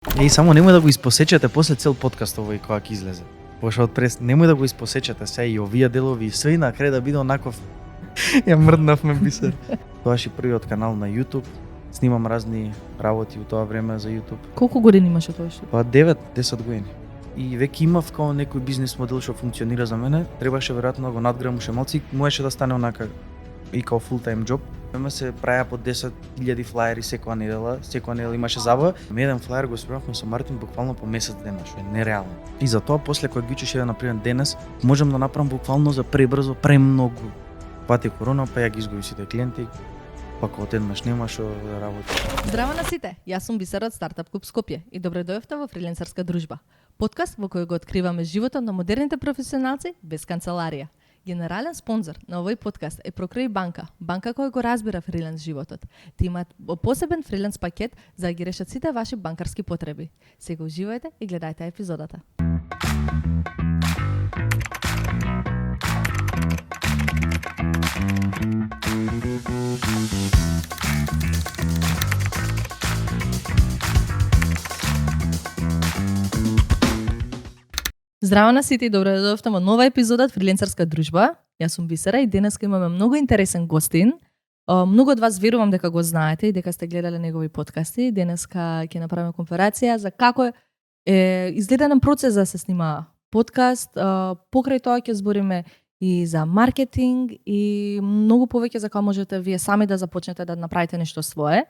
Само немој да го испосечете после цел подкаст овој кога ќе излезе. Пошто од прес, немој да го испосечете се и овие делови и све и на крај да биде онаков. Ја мрднавме бисер. Тоаш и првиот канал на YouTube. Снимам разни работи у тоа време за YouTube. Колку години имаше тоа што? Па 9-10 години. И веќе имав као некој бизнес модел што функционира за мене. Требаше веројатно да го надградам уште малци, можеше да стане онака и као full time job. Ме се праја по 10.000 флаери секоја недела имаше забава. Еден флаер го спремавме со Мартин буквално по месец дена, што е нереално. И затоа после кога ги учиш на пример денес, можам да направам буквално за пребрзо, премногу. Пати корона, па ја ги изгуби сите клиенти, па кога одеднаш нема што да работи. Здраво на сите, јас сум Бисера од Стартап Клуб Скопје и добре дојавте во Фриленсерска дружба. Подкаст во кој го откриваме животот на модерните професионалци без канцеларија. Генерален спонзор на овој подкаст е Прокреј банка, банка која го разбира фриленс животот. Ти имаат посебен фриленс пакет за да ги решат сите ваши банкарски потреби. Сега уживајте и гледајте епизодата. Здраво на сите и добре дојдовте во нова епизода од Фриленсерска дружба. Јас сум Бисера и денеска имаме многу интересен гостин. Многу од вас верувам дека го знаете и дека сте гледале негови подкасти. Денеска ќе направиме конференција за како е изгледан процес за да се снима подкаст. Покрај тоа ќе збориме и за маркетинг и многу повеќе за како можете вие сами да започнете да направите нешто свое.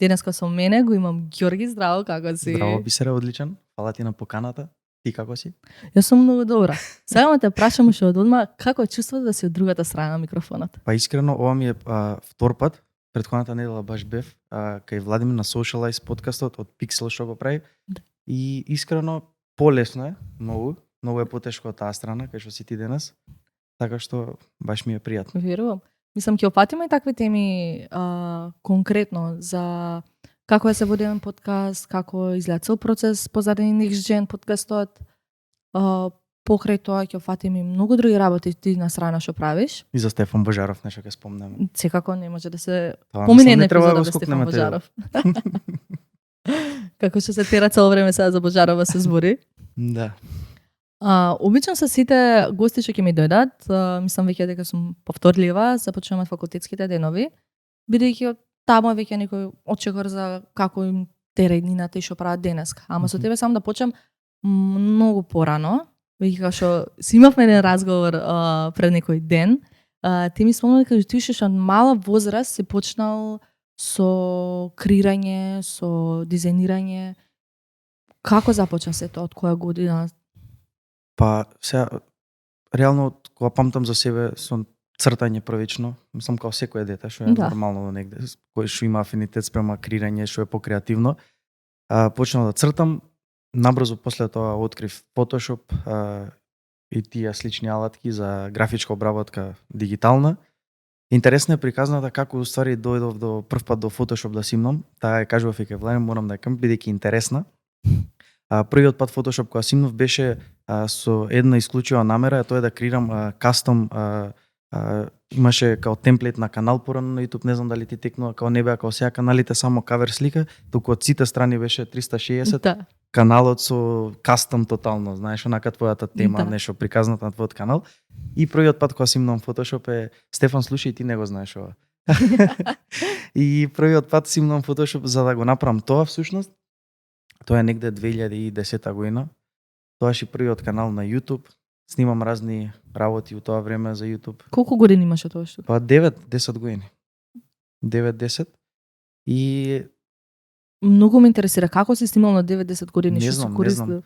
Денеска со мене го имам Ѓорги. Здраво, како си? Здраво, Бисера, одличен. Фала ти на поканата. Ти како си? Јас сум многу добра. Сега ме те прашам уште од одма како е чувството да си од другата страна на микрофонот? Па искрено, ова ми е втор пат. Претходната недела баш бев кај Владимир на Socialize подкастот од Pixel што го прави. И искрено полесно е, многу е потешко од таа страна кај што си ти денес. Така што баш ми е пријатно. Верувам. Мислам ќе опатиме и такви теми конкретно за како е се води еден подкаст, како изгледа цел процес позади Next Gen подкастот. Покрај тоа ќе опфатиме и многу други работи ти на страна што правиш. И за Стефан Божаров нешто ќе спомнеме. Секако не може да се Тоа, помине една треба епизода без Стефан Божаров. Како што се тера цело време сега за Божарова се збори. Да. Обичам со сите гости што ќе ми дојдат, мислам веќе дека сум повторлива, започнуваме факултетските денови, бидејќи таму е веќе некој очекор за како им тера иднината и што прават денеска. Ама со тебе сам да почнам многу порано, веќе што си имавме еден разговор пред некој ден, ти ми спомна дека ти уште од мала возраст си почнал со креирање, со дизајнирање. Како започна се тоа, од која година? Па сега реално кога памтам за себе со цртање првично, мислам као секое дете што е нормално негде, кој што има афинитет спрема креирање, што е покреативно. Почнав да цртам, набрзо после тоа открив Photoshop и тие слични алатки за графичка обработка дигитална. Интересна е приказната како уствари дојдов до прв пат до Photoshop да симнам. Таа ја кажував и ке Владимир, морам да ја кажам бидејќи интересна. Првиот пат Photoshop кога симнав беше со една исклучива намера, тоа е да креирам кастом. Имаше као темплет на канал порано на YouTube, не знам дали ти текнува, као не беа као сега каналите само кавер слика, туку од сите страни беше 360. Да. Каналот со кастом тотално, знаеш, онака твојата тема, нешто приказната на твојот канал. И првиот пат кога симнам Photoshop е Стефан, слушај, ти не го знаеш ова. И првиот пат симнам Photoshop за да го направам тоа всушност. Тоа е негде 2010 година. Тоаш и првиот канал на YouTube. Снимам разни работи у тоа време за YouTube. Колку години имаше тоа што? Па 9-10 години. 9-10. И многу ме интересира како си снимал на 9-10 години, не што знам, се користил?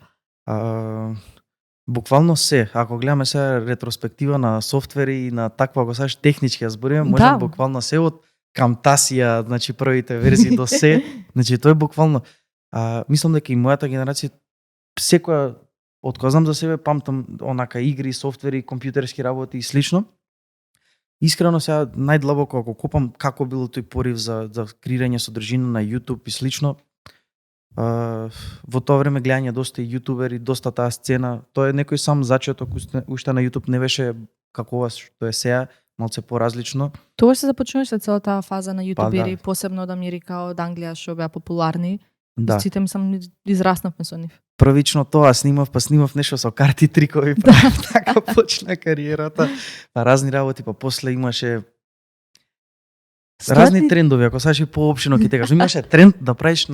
Буквално се, ако гледаме сега ретроспектива на софтвери и на таква го саш технички ја збориме, можам буквално се од Camtasia, значи првите верзии до се, значи тоа е буквално. Мислам дека и мојата генерација секоја од кога знам за себе памтам онака игри, софтвери, компјутерски работи и слично. Искрено сега најдлабоко ако копам како било тој порив за креирање содржина на YouTube и слично. Во тоа време гледање доста и јутубери, доста таа сцена, тоа е некој сам зачеток уште на YouTube не беше како ова што е сега, малце поразлично. Тоа се започнуваше целата таа фаза на јутубери, посебно од Америка, од Англија што беа популарни. Да. Сите мислам израснавме со нив. Првично тоа снимав, па снимав нешто со карти трикови, правев, така почна кариерата. Па разни работи, па после имаше разни трендови, ако сакаш и поопштено ќе те кажам. Имаше тренд да правиш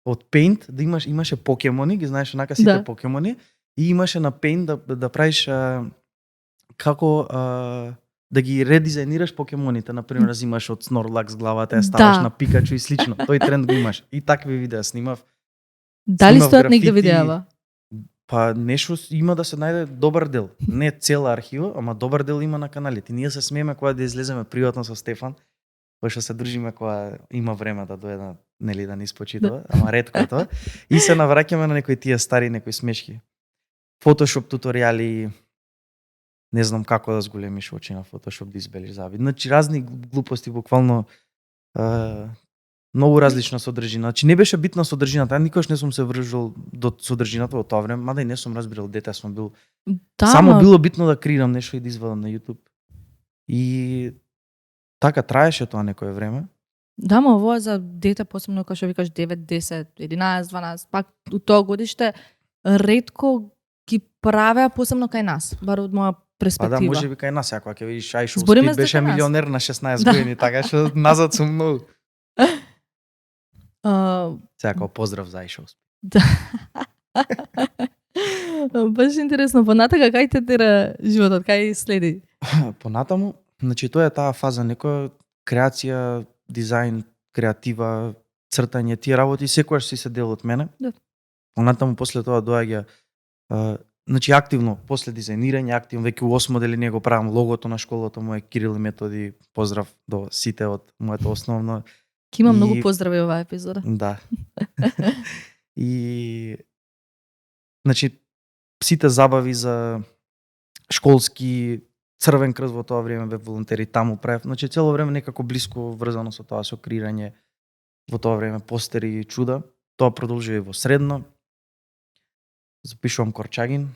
од Paint, да имаше покемони, ги знаеш онака сите покемони, и имаше на Paint да правиш како да ги редизајнираш покемоните, например, да имаш од Snorlax главата, ја ставаш на Пикачу и слично. Тој тренд го имаш. И такви видеа снимав. Дали стојат негде видеава? Па нешто има да се најде добар дел. Не цела архива, ама добар дел има на каналите. Ние се смееме кога да излеземе приватно со Стефан, кој што се дружиме кога има време да дојде, нели, да ни испочитува, ама ретко е тоа. И се навраќаме на некои тие стари, некои смешки. Photoshop туторијали, не знам како да зголемиш очи на Photoshop да избелиш завид. Значи разни глупости, буквално многу различна содржина. Значи не беше битна содржината. Никош не сум се вржал до содржината во тоа време, мада и не сум разбирал, дете сум бил. Само било битно да креирам нешто и да извадам на YouTube. И така траеше тоа некое време. Да, ма ово за дете, посебно кога што викаш 9, 10, 11, 12, пак у тоа годиште ретко ги правеа, посебно кај нас, бар од моја перспектива. Па да, може би кај нас, ако ќе видиш Аишо Спид беше милионер на 16 години, така што назад сум многу. Сега поздрав за Аишо Спид. Да. Баш интересно, понатака кај те тера животот, кај следи? Понатаму, значи тоа е таа фаза, некоја креација, дизајн, креатива, цртање, тие работи секогаш си се дел од мене. Да. Понатаму после тоа доаѓа значи активно после дизајнирање, активно веќе у 8 деление го правам логото на школата моја Кирил и Методи. Поздрав до сите од моето основно. Ке има многу поздрави оваа епизода. Да. И значи сите забави за школски Црвен крст во тоа време бе волонтери таму правев. Значи цело време некако блиско врзано со тоа, со креирање во тоа време постери и чуда. Тоа продолжува и во средно. Запишувам Корчагин.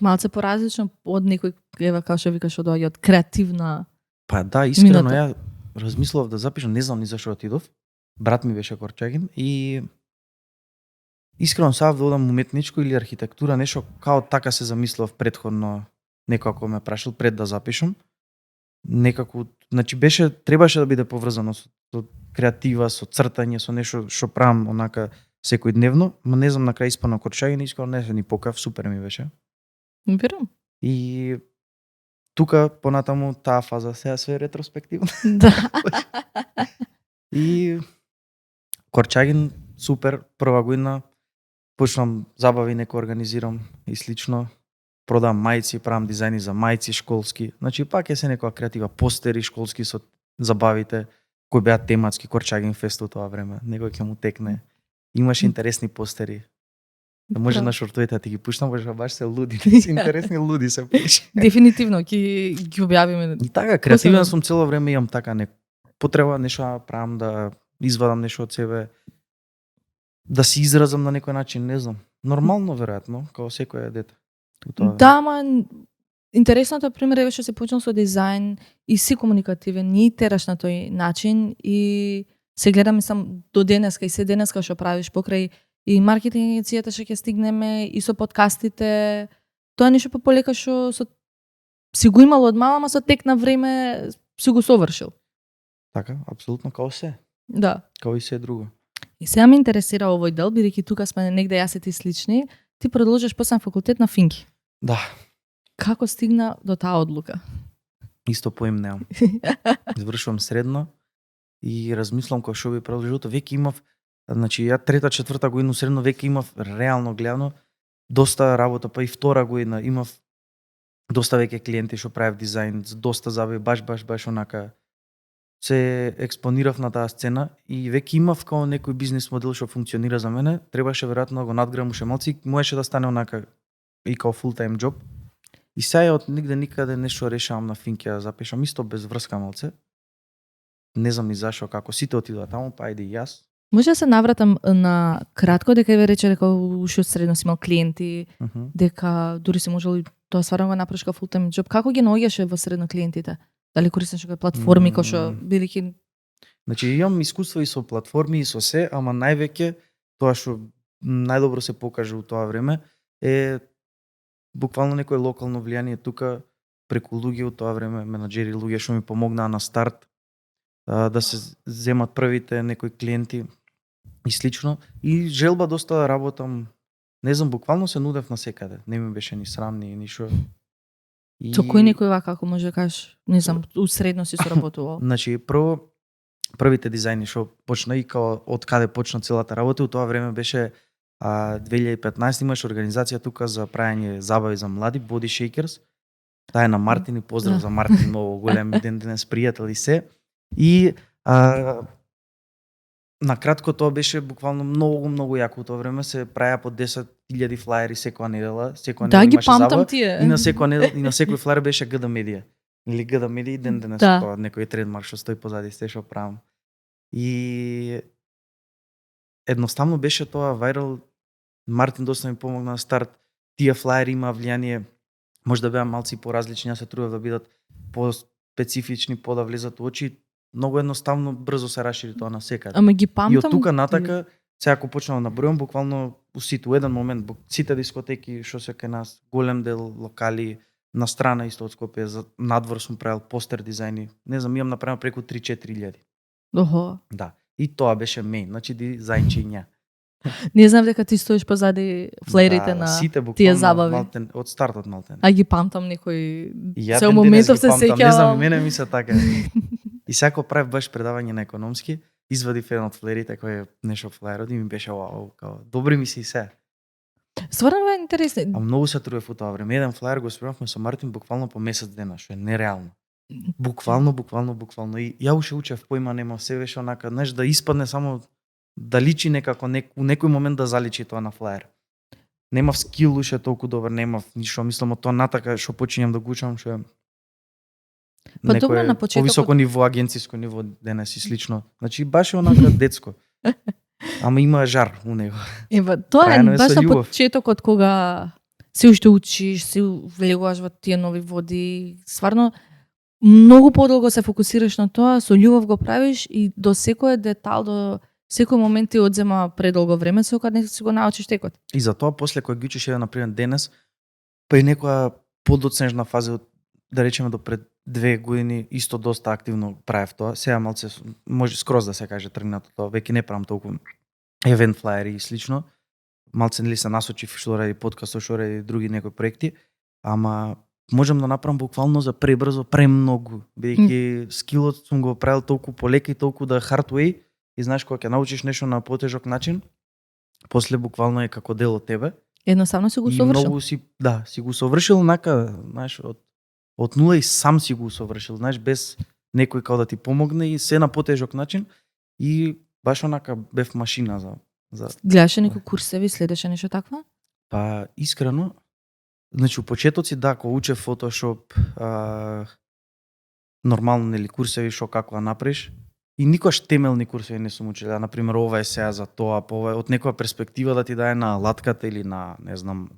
Малце поразлично од некој, ева како што викаш, доаѓа од креативна. Па да, искрено ја размислував да запишам, не знам ни зашо отидов. Брат ми беше Корчагин и искрено сакав да одам уметничко или архитектура, нешто као така се замислував претходно, некако ме прашал пред да запишам. Некако, значи требаше да биде поврзано со креатива, со цртање, со нешто што правам онака секојдневно, ма не знам на крај испадна Корчагин, искрено не се ни покав, супер ми беше. Верувам. И тука понатаму таа фаза сега све ретроспективно. Да. И Корчагин супер, прва година почнам забави некои организирам и слично. Продам мајци, правам дизајни за мајци школски. Значи пак е се некоја креатива, постери школски со забавите кои беа тематски, Корчагин фест во тоа време. Некој ќе му текне. Имаше интересни постери. Да може на шортовете да ти ги пуштам, баш се луди, интересни луди се пише. Дефинитивно ќе ги објавиме. И така, креативен сум цело време, имам така потреба нешто правам, да извадам нешто од себе, да се изразам на некој начин, не знам. Нормално веројатно, како секој дете. Да, ма интересното пример е што се почнал со дизајн и си комуникативен, и тераш на тој начин и се гледам сам до денеска и се денеска што правиш покрај и маркетинг агенцијата што ќе стигнеме и со подкастите. Тоа е нешто полека што си го имало од мала, ама со тек на време си го совршил. Така, апсолутно као се. Да. Као и се друго. И сега ме интересира овој дел, бидејќи тука сме негде јас и ти слични. Ти продолжиш посебен факултет на Финки. Да. Како стигна до таа одлука? Исто поим немам. Извршувам средно и размислам кој што би продолжил. Веќе имав, значи ја трета, четврта година средно веќе имав реално гледано доста работа, па и втора година имав доста веќе клиенти што правев дизајн, доста забави, баш онака се експонирав на таа сцена и веќе имав као некој бизнис модел што функционира за мене. Требаше веројатно да го надградам уште малци, можеше да стане онака и као full time job. И сега од нигде никаде нешто решавам на Финки да запишам, исто без врска малце. Не знам ни зашо, како сите отидоа таму, па ајде и јас. Може да се навратам на кратко, дека ве рече дека уште од средно си имал клиенти, дека дури си можел и тоа стварно го направиш како full time job. Како ги наоѓаше во средно клиентите? Дали користиш некои платформи кои што бидејќи Значи имам искуство и со платформи и со се, ама највеќе тоа што најдобро се покажа у тоа време е буквално некое локално влијание тука преку луѓе од тоа време, менаџери, луѓе што ми помогнаа на старт да се земат првите некои клиенти и слично. И желба доста да работам, не знам, буквално се нудев на секаде. Не ми беше ни срам, ни ништо. Со кој некој вака, ако може да кажеш, не знам, у средно си соработувал? Значи, првите дизајни што почна и као од каде почна целата работа, у тоа време беше 2015 имаш организација тука за правење забави за млади, Body Shakers. Таа е на Мартин и поздрав за Мартин, многу голем ден денес пријател и се. И на кратко тоа беше буквално многу јако у тоа време, се праја по 10.000 флаери секоја недела, Да, ги памтам тие. И на секоја недела, и на секој флаер беше ГД Медија. Или ГД Медија ден денес тоа некој трендмарк што стои позади се што правам. И едноставно беше тоа вајрал. Мартин доста ми помогна на старт. Тие флаери има влијание, може да беа малци поразлични, јас се трудев да бидат по-специфични, да влезат у очи. Многу едноставно, брзо се расшири тоа на секаде. Ама ги памтам. И од тука натака, сега ако почнам да набројам, буквално у еден момент, сите дискотеки што се кај нас, голем дел локали, на страна исто од Скопје, за надвор сум правил постер дизајни. Не знам, имам направено преку 3-4 илјади. Охо. Да. И тоа беше мејн, значи дизајнчиња. Не знам дека ти стоиш позади флерите на тие забави. Малтен, од стартот малтен. А ги памтам некои. Се моментов се сеќавам. Не знам, мене ми се така. И секако правев баш предавање на економски, извадив еден од флерите кој е нешто флаерот и ми беше вау, као добри ми се и се. Стварно е интересно. А многу се трудев у тоа време. Еден флаер го спремавме со Мартин буквално по месец дена, што е нереално. Буквално. И ја уште учев поима, нема, се беше онака, знаеш, да испадне само да личи некако, у некој момент да заличи тоа на флаер. Немав скил уште толку добар, немав ништо, мислам од тоа натака што почињам да го учам, што е па добро на почетокот. Повисоко ниво, агенциско ниво денес и слично. Значи баш е онака детско. Ама има жар у него. Ева, тоа е баш на почетокот кога се уште учиш, се влегуваш во тие нови води, стварно многу подолго се фокусираш на тоа, со љубов го правиш и до секој детал, до секој момент ти одзема предолго време, со кога не си го научиш текот. И затоа после кога ги учиш, например, денес, па и некоја подоцнежна фаза, да речеме до пред 2 години, исто доста активно правев тоа. Сега малце, може скроз да се каже тргнато тоа, веќе не правам толку евент флаери и слично. Малце нели се насочив што ради подкаст, што ради други некои проекти, ама можам да направам буквално за пребрзо, премногу, бидејќи скилот сум го правил толку полека и толку да hard way. И знаеш, кога ќе научиш нешто на потежок начин, после буквално е како дел од тебе. Едноставно си го совршил. И многу си го совршил онака, знаеш, од нула и сам си го совршил, знаеш, без некој као да ти помогне и се на потежок начин. И баш онака бев машина за... Гледаше некои курсеви, следеше нешто такво? Па, искрено, значи, у почетоци, да, кога учев фотошоп, нормално, нели, курсеви, шо како да направиш, и никош темелни курсеви не сум учил. Например, ова е сега за тоа, од некоја перспектива да ти даде на латката или на, не знам,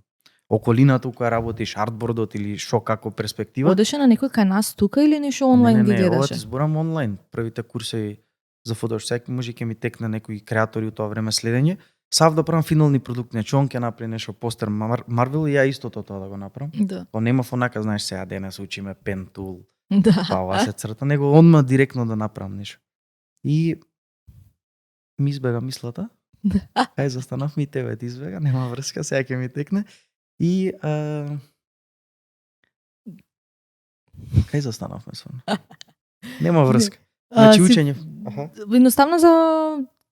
околината која работиш, артбордот или шо како перспектива. Одеше на некој кај нас тука или нешто онлайн ги гледаше? Не, ова ти зборам онлайн. Првите курсеви за фотошоп, сега може ќе ми текне некои креатори од тоа време следење. Сав да правам финални продукти, нече он ќе направи нешто постер Марвел и ја истото тоа да го направам. Да. Па нема онака, знаеш, сега денес учиме Pen Tool. Да. Па ова се црта, него онма директно да направам нешто. И ми избега мислата. Кај застанав ми тебе ти избега, нема врска, сега ќе ми текне. И кај застанавме со? Нема врска. Значи учење. Едноставно за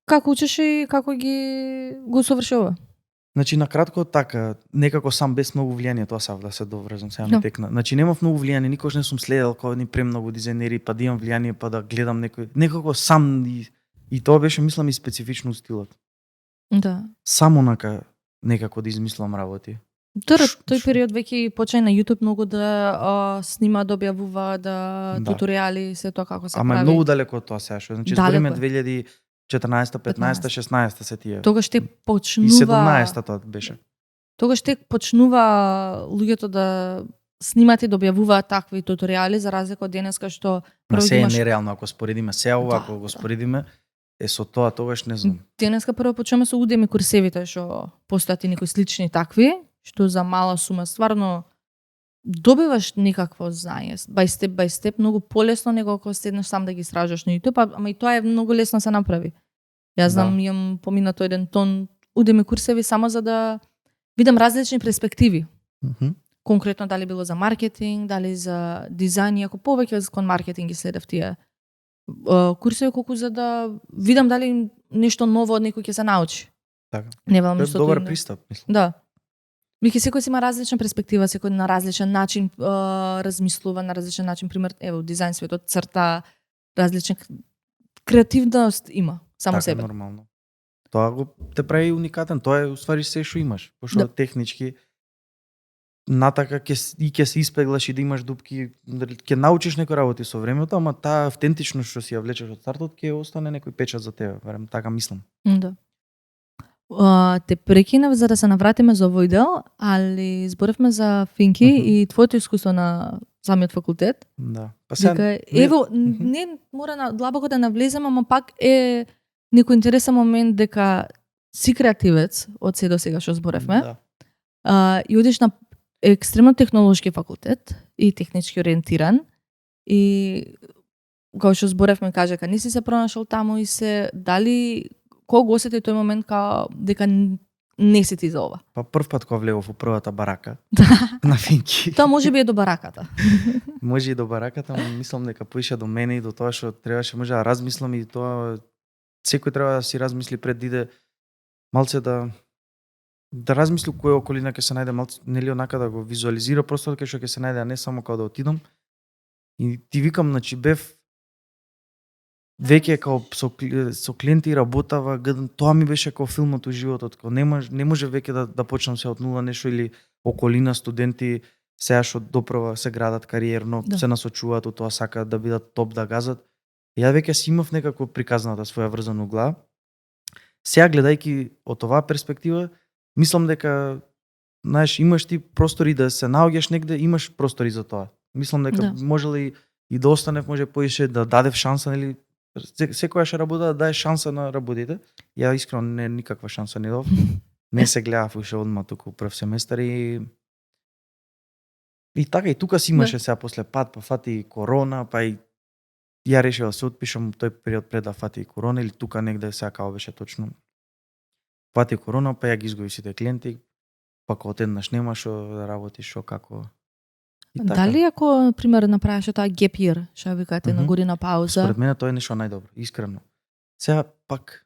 како учиш и како ги го совршува. Значи на кратко така, некако сам без многу влијание, тоа сав да се доврзам, сега ми текна. Значи немав многу влијание, никош не сум следел како ни премногу дизајнери, па да имам влијание, па да гледам некако сам и тоа беше, мислам, и специфично стилот. Да. Само некако да измислам работи. Тој период веќе почна на YouTube многу да снима, да објавува, да туторијали, се тоа како се прави. Ама е многу далеко од тоа сега, што значи збориме 2014, 15, 16 се тие. Тогаш те почнува... И 17 тоа беше. Тогаш те почнува луѓето да снимат и да објавуваат такви туторијали за разлика од денеска што Ма се е имаш... нереално ако споредиме се ова, ако го споредиме со тоа тогаш не знам. Денеска прво почнеме со Udemy курсевите што постојат и некои слични такви, што за мала сума стварно добиваш некакво знаење, by step, многу полесно него ако седнеш сам да ги истражуваш на YouTube, ама и тоа е многу лесно се направи. Јас знам, имам поминато еден тон Udemy курсеви само за да видам различни перспективи. Конкретно дали било за маркетинг, дали за дизајн, ако повеќе кон маркетинг ги следев тие курсеви, колку за да видам дали нешто ново од некој ќе се научи. Така. Не велам што добар пристап, мислам. Да. Веќе секој си има различна перспектива, секој на различен начин размислува, на различен начин, пример, ево, дизајн светот црта, различна креативност има, само така, себе. Нормално. Тоа го те прави уникатен, тоа е уствари се што имаш, пошто технички натака ќе се испеглаш и да имаш дупки, ќе научиш некои работи со времето, ама таа автентичност што си ја влечеш од стартот ќе остане некој печат за тебе, верам, така мислам. Да. Те прекинав за да се навратиме за овој дел, али зборевме за Финки и твоето искуство на самиот факултет. Да. Па сега ево не мора на длабоко да навлеземе, ама пак е некој интересен момент дека си креативец од се до сега што зборевме. Да. И одиш на екстремно технолошки факултет и технички ориентиран и кога што зборевме кажа дека не си се пронашол таму и се дали кога го осети тој момент као дека не си ти за ова. Па прв пат кога влегов во првата барака на Финки. Тоа може би е до бараката. Може и до бараката, но мислам дека поише до мене и до тоа што требаше може да размислам и тоа секој треба да си размисли пред да иде малце да размисли која околина ќе се најде малце, нели онака да го визуализира просторот кај што ќе се најде, а не само кога да отидам. И ти викам, значи бев веќе као со клиенти работава, тоа ми беше као филмот у животот, као не може веќе да почнам се од нула нешто или околина студенти сега што допрва се градат кариерно, се насочуваат од тоа, сакаат да бидат топ, да газат. Ја веќе си имав некако приказната своја врзана угла. Сега гледајќи од оваа перспектива, мислам дека знаеш, имаш ти простори да се наоѓаш негде, имаш простори за тоа. Мислам дека можеле и да останев, може поише да дадев шанса, нели секоја работа да даде шанса на работите. Ја искрено не никаква шанса не дав. Не се гледав уште одма туку прв семестар и така и тука си имаше сега после пат, па фати корона, па и ја решив да се отпишам тој период пред да фати корона или тука негде сега као беше точно. Фати корона, па ја ги изгуби сите клиенти, па кога одеднаш нема што да работиш, што како. Дали ако, пример, направиш тоа gap year, што викате на година пауза? Според мене тоа е нешто најдобро, искрено. Сега пак,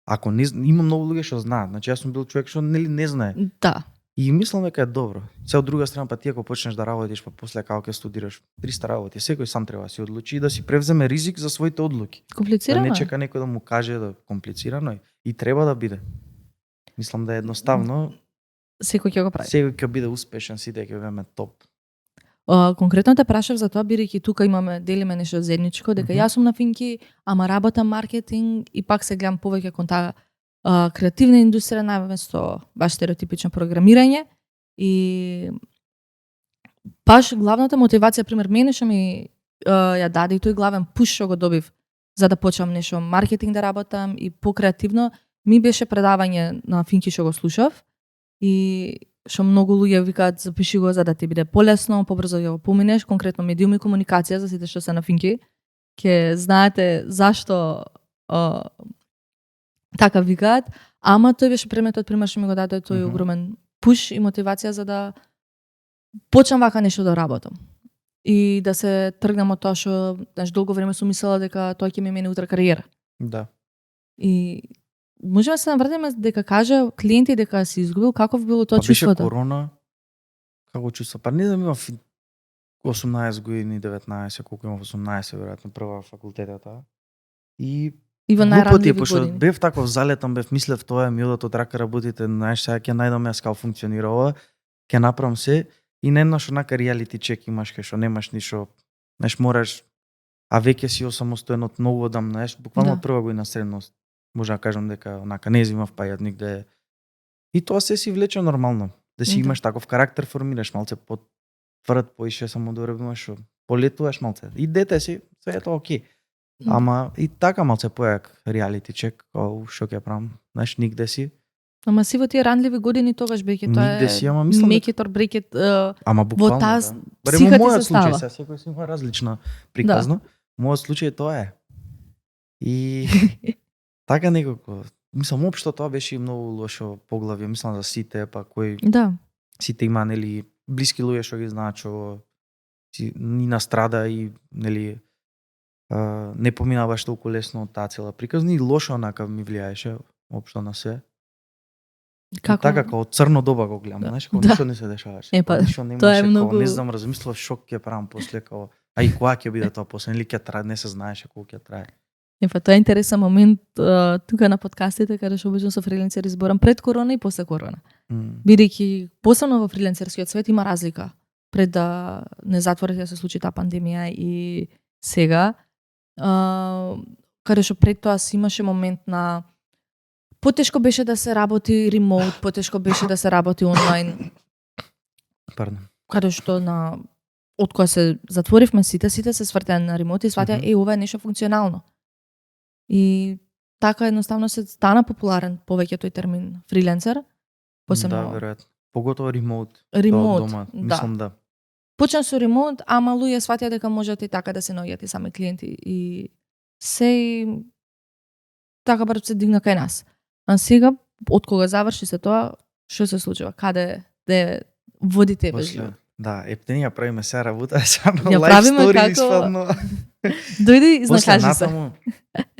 ако не има многу луѓе што знаат, значи јас сум бил човек што нели не знае. Да. И мислам дека е добро. Сега од друга страна, па ти ако почнеш да работиш, па после како ќе студираш 300 работи, секој сам треба да си одлучи и да си превземе ризик за своите одлуки. Комплицирано. Да не чека некој да му каже да комплицирано и треба да биде. Мислам да е едноставно. Секој ќе го прави. Секој ќе биде успешен, сите ќе бидеме топ. Конкретно те прашав за тоа, бидејќи тука делиме нешто заедничко, дека јас сум на Финки, ама работам маркетинг и пак се гледам повеќе кон таа креативна индустрија наместо баш стереотипично програмирање и баш главната мотивација, пример, мене што ми ја даде и тој главен пуш што го добив за да почнам нешто маркетинг да работам и покреативно, ми беше предавање на Финки што го слушав и што многу луѓе викаат запиши го за да ти биде полесно, побрзо ја го поминеш, конкретно медиум и комуникација за сите што се на Финки. Ке знаете зашто така викаат, ама тој беше предметот, пример што ми го даде тој огромен пуш и мотивација за да почнам вака нешто да работам. И да се тргнам од тоа што долго време сум мислела дека тоа ќе ми мене утре кариера. Да. И можеме да се навратиме дека кажа клиенти дека си изгубил, каков било тоа чувството? Беше корона. Како чувство? Па не да ми имав 18 години, 19, колку имав 18 веројатно прва факултетата. И во најранливи години. Бев таков залетан, бев мислев тоа ми одат од рака работите, знаеш сега ќе најдам јас како функционира ова, ќе направам се и ненаш онака реалити чек имаш кај што немаш ништо, знаеш мораш, а веќе си осамостоен од многу одам, знаеш, буквално од прва година средност. Може да кажам дека онака не изимав пајат нигде. И тоа се си влече нормално. Да си имаш таков карактер, формираш малце под тврд, поише само доробуваш, што полетуваш малце. И дете си, све е тоа окей. Ама и така малце појак реалити чек, као што ќе правам, знаеш, нигде си. Ама си во тие ранливи години тогаш беќе тоа Нигде си, ама мислам make it or break it. Ама буквално, таа да. психата Барем мојот се случај, става. секој си има различна приказна. Мојот случај тоа е. И така некако, мислам, општо тоа беше и многу лошо поглавје, мислам за сите, па кои Да. сите има, нели, блиски луѓе што ги знаат, што ни настрада и, нели, не помина баш толку лесно таа цела приказна и лошо онака ми влијаеше општо на се. Како? Така како црно доба го гледам, знаеш, како ништо не се дешаваше. Ништо немаше, тоа е многу... не знам, размислав што ќе правам после, како а и кога ќе биде тоа после, или ќе трае, не се знаеше колку ќе трае. Тоа е интересен момент тука на подкастите, каде што обично со фриленсери зборам пред корона и после корона. Бидејќи посебно во фриленсерскиот свет има разлика пред да не затвори да се случи таа пандемија и сега, каде што пред тоа си имаше момент на потешко беше да се работи ремоут, потешко беше да се работи онлайн. Пардон. Каде што на од кога се затворивме сите се свртеа на ремоут и сватеа ова е нешто функционално. И така едноставно се стана популарен повеќе тој термин фриленсер. Посебно... Да, веројатно. Поготово ремоут. Ремоут, дома, да. мислам да. Почна со ремоут, ама луѓе сватеа дека можат и така да се наоѓаат и сами клиенти и се така брзо се дигна кај нас. А сега од кога заврши се тоа, што се случува? Каде води тебе живот? Да, ептенија правиме сега работа, само ја лайф стори испадно. Дојди и знакажи се.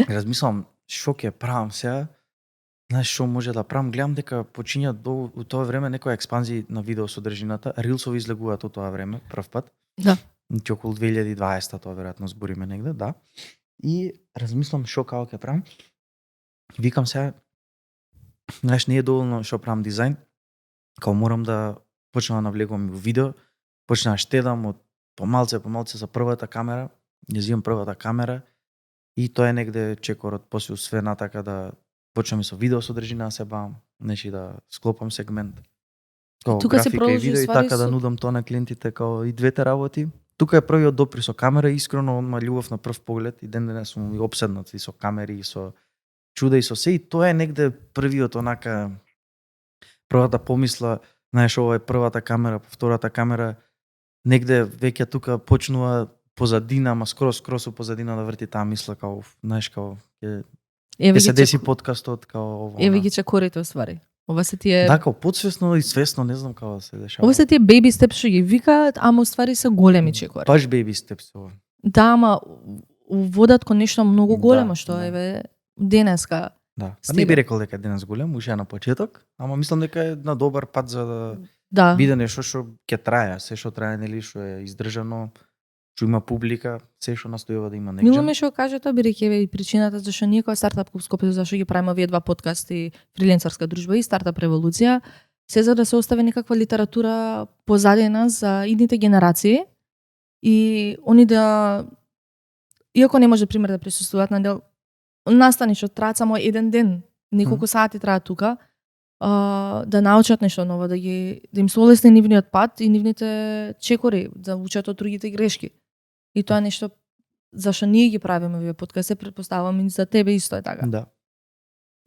Размислам, шо ќе правам сега? Знаеш што може да правам? Гледам дека почиња у тоа време некоја експанзија на видео содржината. Рилсови излегуваат од тоа време, прв пат. Да. Ти околу 2020 тоа веројатно збориме негде, да. И размислам шо како ќе правам. Викам сега, знаеш, не е доволно што правам дизајн, као морам да почнам да навлегувам во видео, почнам да штедам од помалце за првата камера, ја зимам првата камера и тоа е негде чекорот после све натака да почнам со видео содржина да се бавам, нешто да склопам сегмент. Као графика и видео и така да нудам тоа на клиентите као и двете работи. Тука е првиот допир со камера, искрено одма љубов на прв поглед и ден денес сум опседнат и со камери и со чуда и со се и тоа е негде првиот онака првата помисла, знаеш, ова е првата камера, втората камера, негде веќе тука почнува позадина, ама скроз позадина да врти таа мисла као, знаеш, као ќе се деси подкастот као ова. Еве ги чекорите оствари. Ова се тие Да, као подсвесно и свесно, не знам како да се дешава. Ова се тие baby steps што ги викаат, ама оствари се големи чекори. Баш baby steps ова. Да, ама водат кон нешто многу големо што еве денеска. Да. Не би рекол дека денес голем, уште на почеток, ама мислам дека е на добар пат за да биде нешто што ќе трае, се што трае, нели, што е издржано, што има публика, се што настојува да има некој. Мило ме што каже тоа, бидејќи е и причината зашто ние која стартап клуб Скопје зашто ги правиме овие два подкасти, фрилансерска дружба и стартап револуција, се за да се остави некаква литература позадина за идните генерации и они да, иако не може пример да присуствуваат на дел настани што траат само еден ден, неколку сати траат тука, да научат нешто ново, да им се олесни нивниот пат и нивните чекори, да учат од другите грешки. И тоа е нешто зашто ние ги правиме овие подкасти, претпоставувам и за тебе исто е така. Да.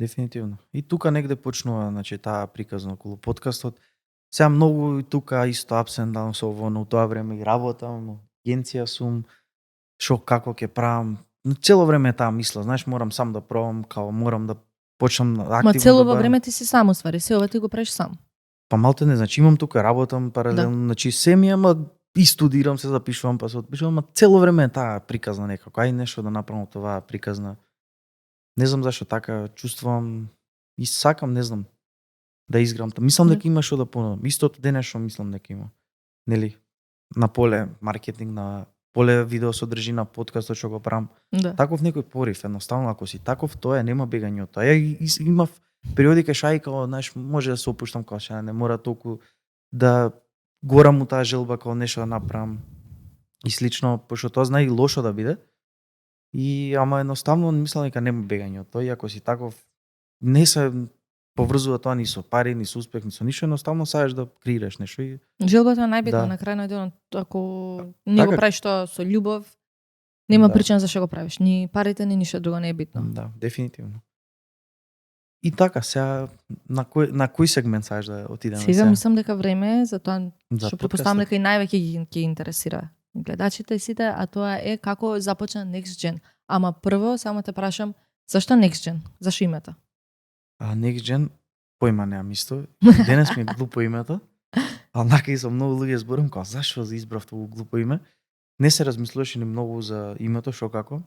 Дефинитивно. И тука негде почнува, значи, таа приказна околу подкастот. Сега многу и тука исто ups and downs со ово, но тоа време и работам, агенција сум, шо како ќе правам. Цело време е таа мисла, знаеш, морам сам да пробам, као морам да почнам активно. Ма цело во време ти си сам оствари, се ова ти го правиш сам. Па малте не, значи имам тука, работам паралелно, значи семја, ама и студирам, се запишувам, па се отпишувам, ама цело време е таа приказна некако, ај нешто да направам тоа приказна. Не знам зашто така чувствувам и сакам, не знам, да изграм. Мислам дека има што да понудам. Истото денес што мислам дека има. Нели, на поле маркетинг, на поле видео содржина, подкастот што го правам. Да. Таков некој порив, едноставно ако си таков, тоа нема бегање од тоа. Ја имав периоди кај шај као, знаеш, може да се опуштам као шај, не мора толку да горам у таа желба као нешто да направам и слично, пошто тоа знае и лошо да биде. И ама едноставно мислам дека нема бегање од тоа, и ако си таков, не се поврзува тоа ни со пари, ни со успех, ни со ништо, едноставно саеш да креираш нешто и желбата е најбитна на крај на денот. Ако не го правиш тоа со љубов, нема причина зашто го правиш. Ни парите, ни ништо друго не е битно. Да, дефинитивно. И така, сега на кој сегмент саеш да отидеме сега? Сега мислам дека време е за тоа што претпоставам дека и највеќе ги интересира гледачите и сите, а тоа е како започна Next Gen. Ама прво само те прашам, зашто Next Gen? Зашто името? Next Gen, појма немам исто. Денес ми е глупо името. Однака и со многу луѓе зборам како зашто избрав тоа глупо име. Не се размислуваше ни многу за името, што како.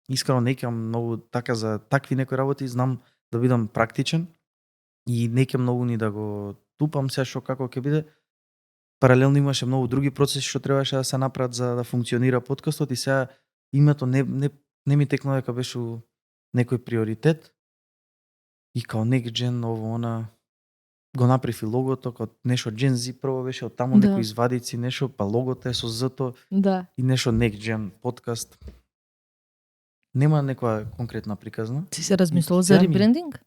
Искрено не кем многу така за такви некои работи, знам да бидам практичен и не кем многу ни да го тупам се што како ќе биде. Паралелно имаше многу други процеси што требаше да се направат за да функционира подкастот и сега името не ми текна дека беше некој приоритет. И као Next Gen, ово, она, го направи логото, као нешто Gen Z прво беше, од таму некои извадици, нешто, па логото е со Z-то, и нешто Next Gen подкаст. Нема некоја конкретна приказна. Ти се размислувал за ребрендинг?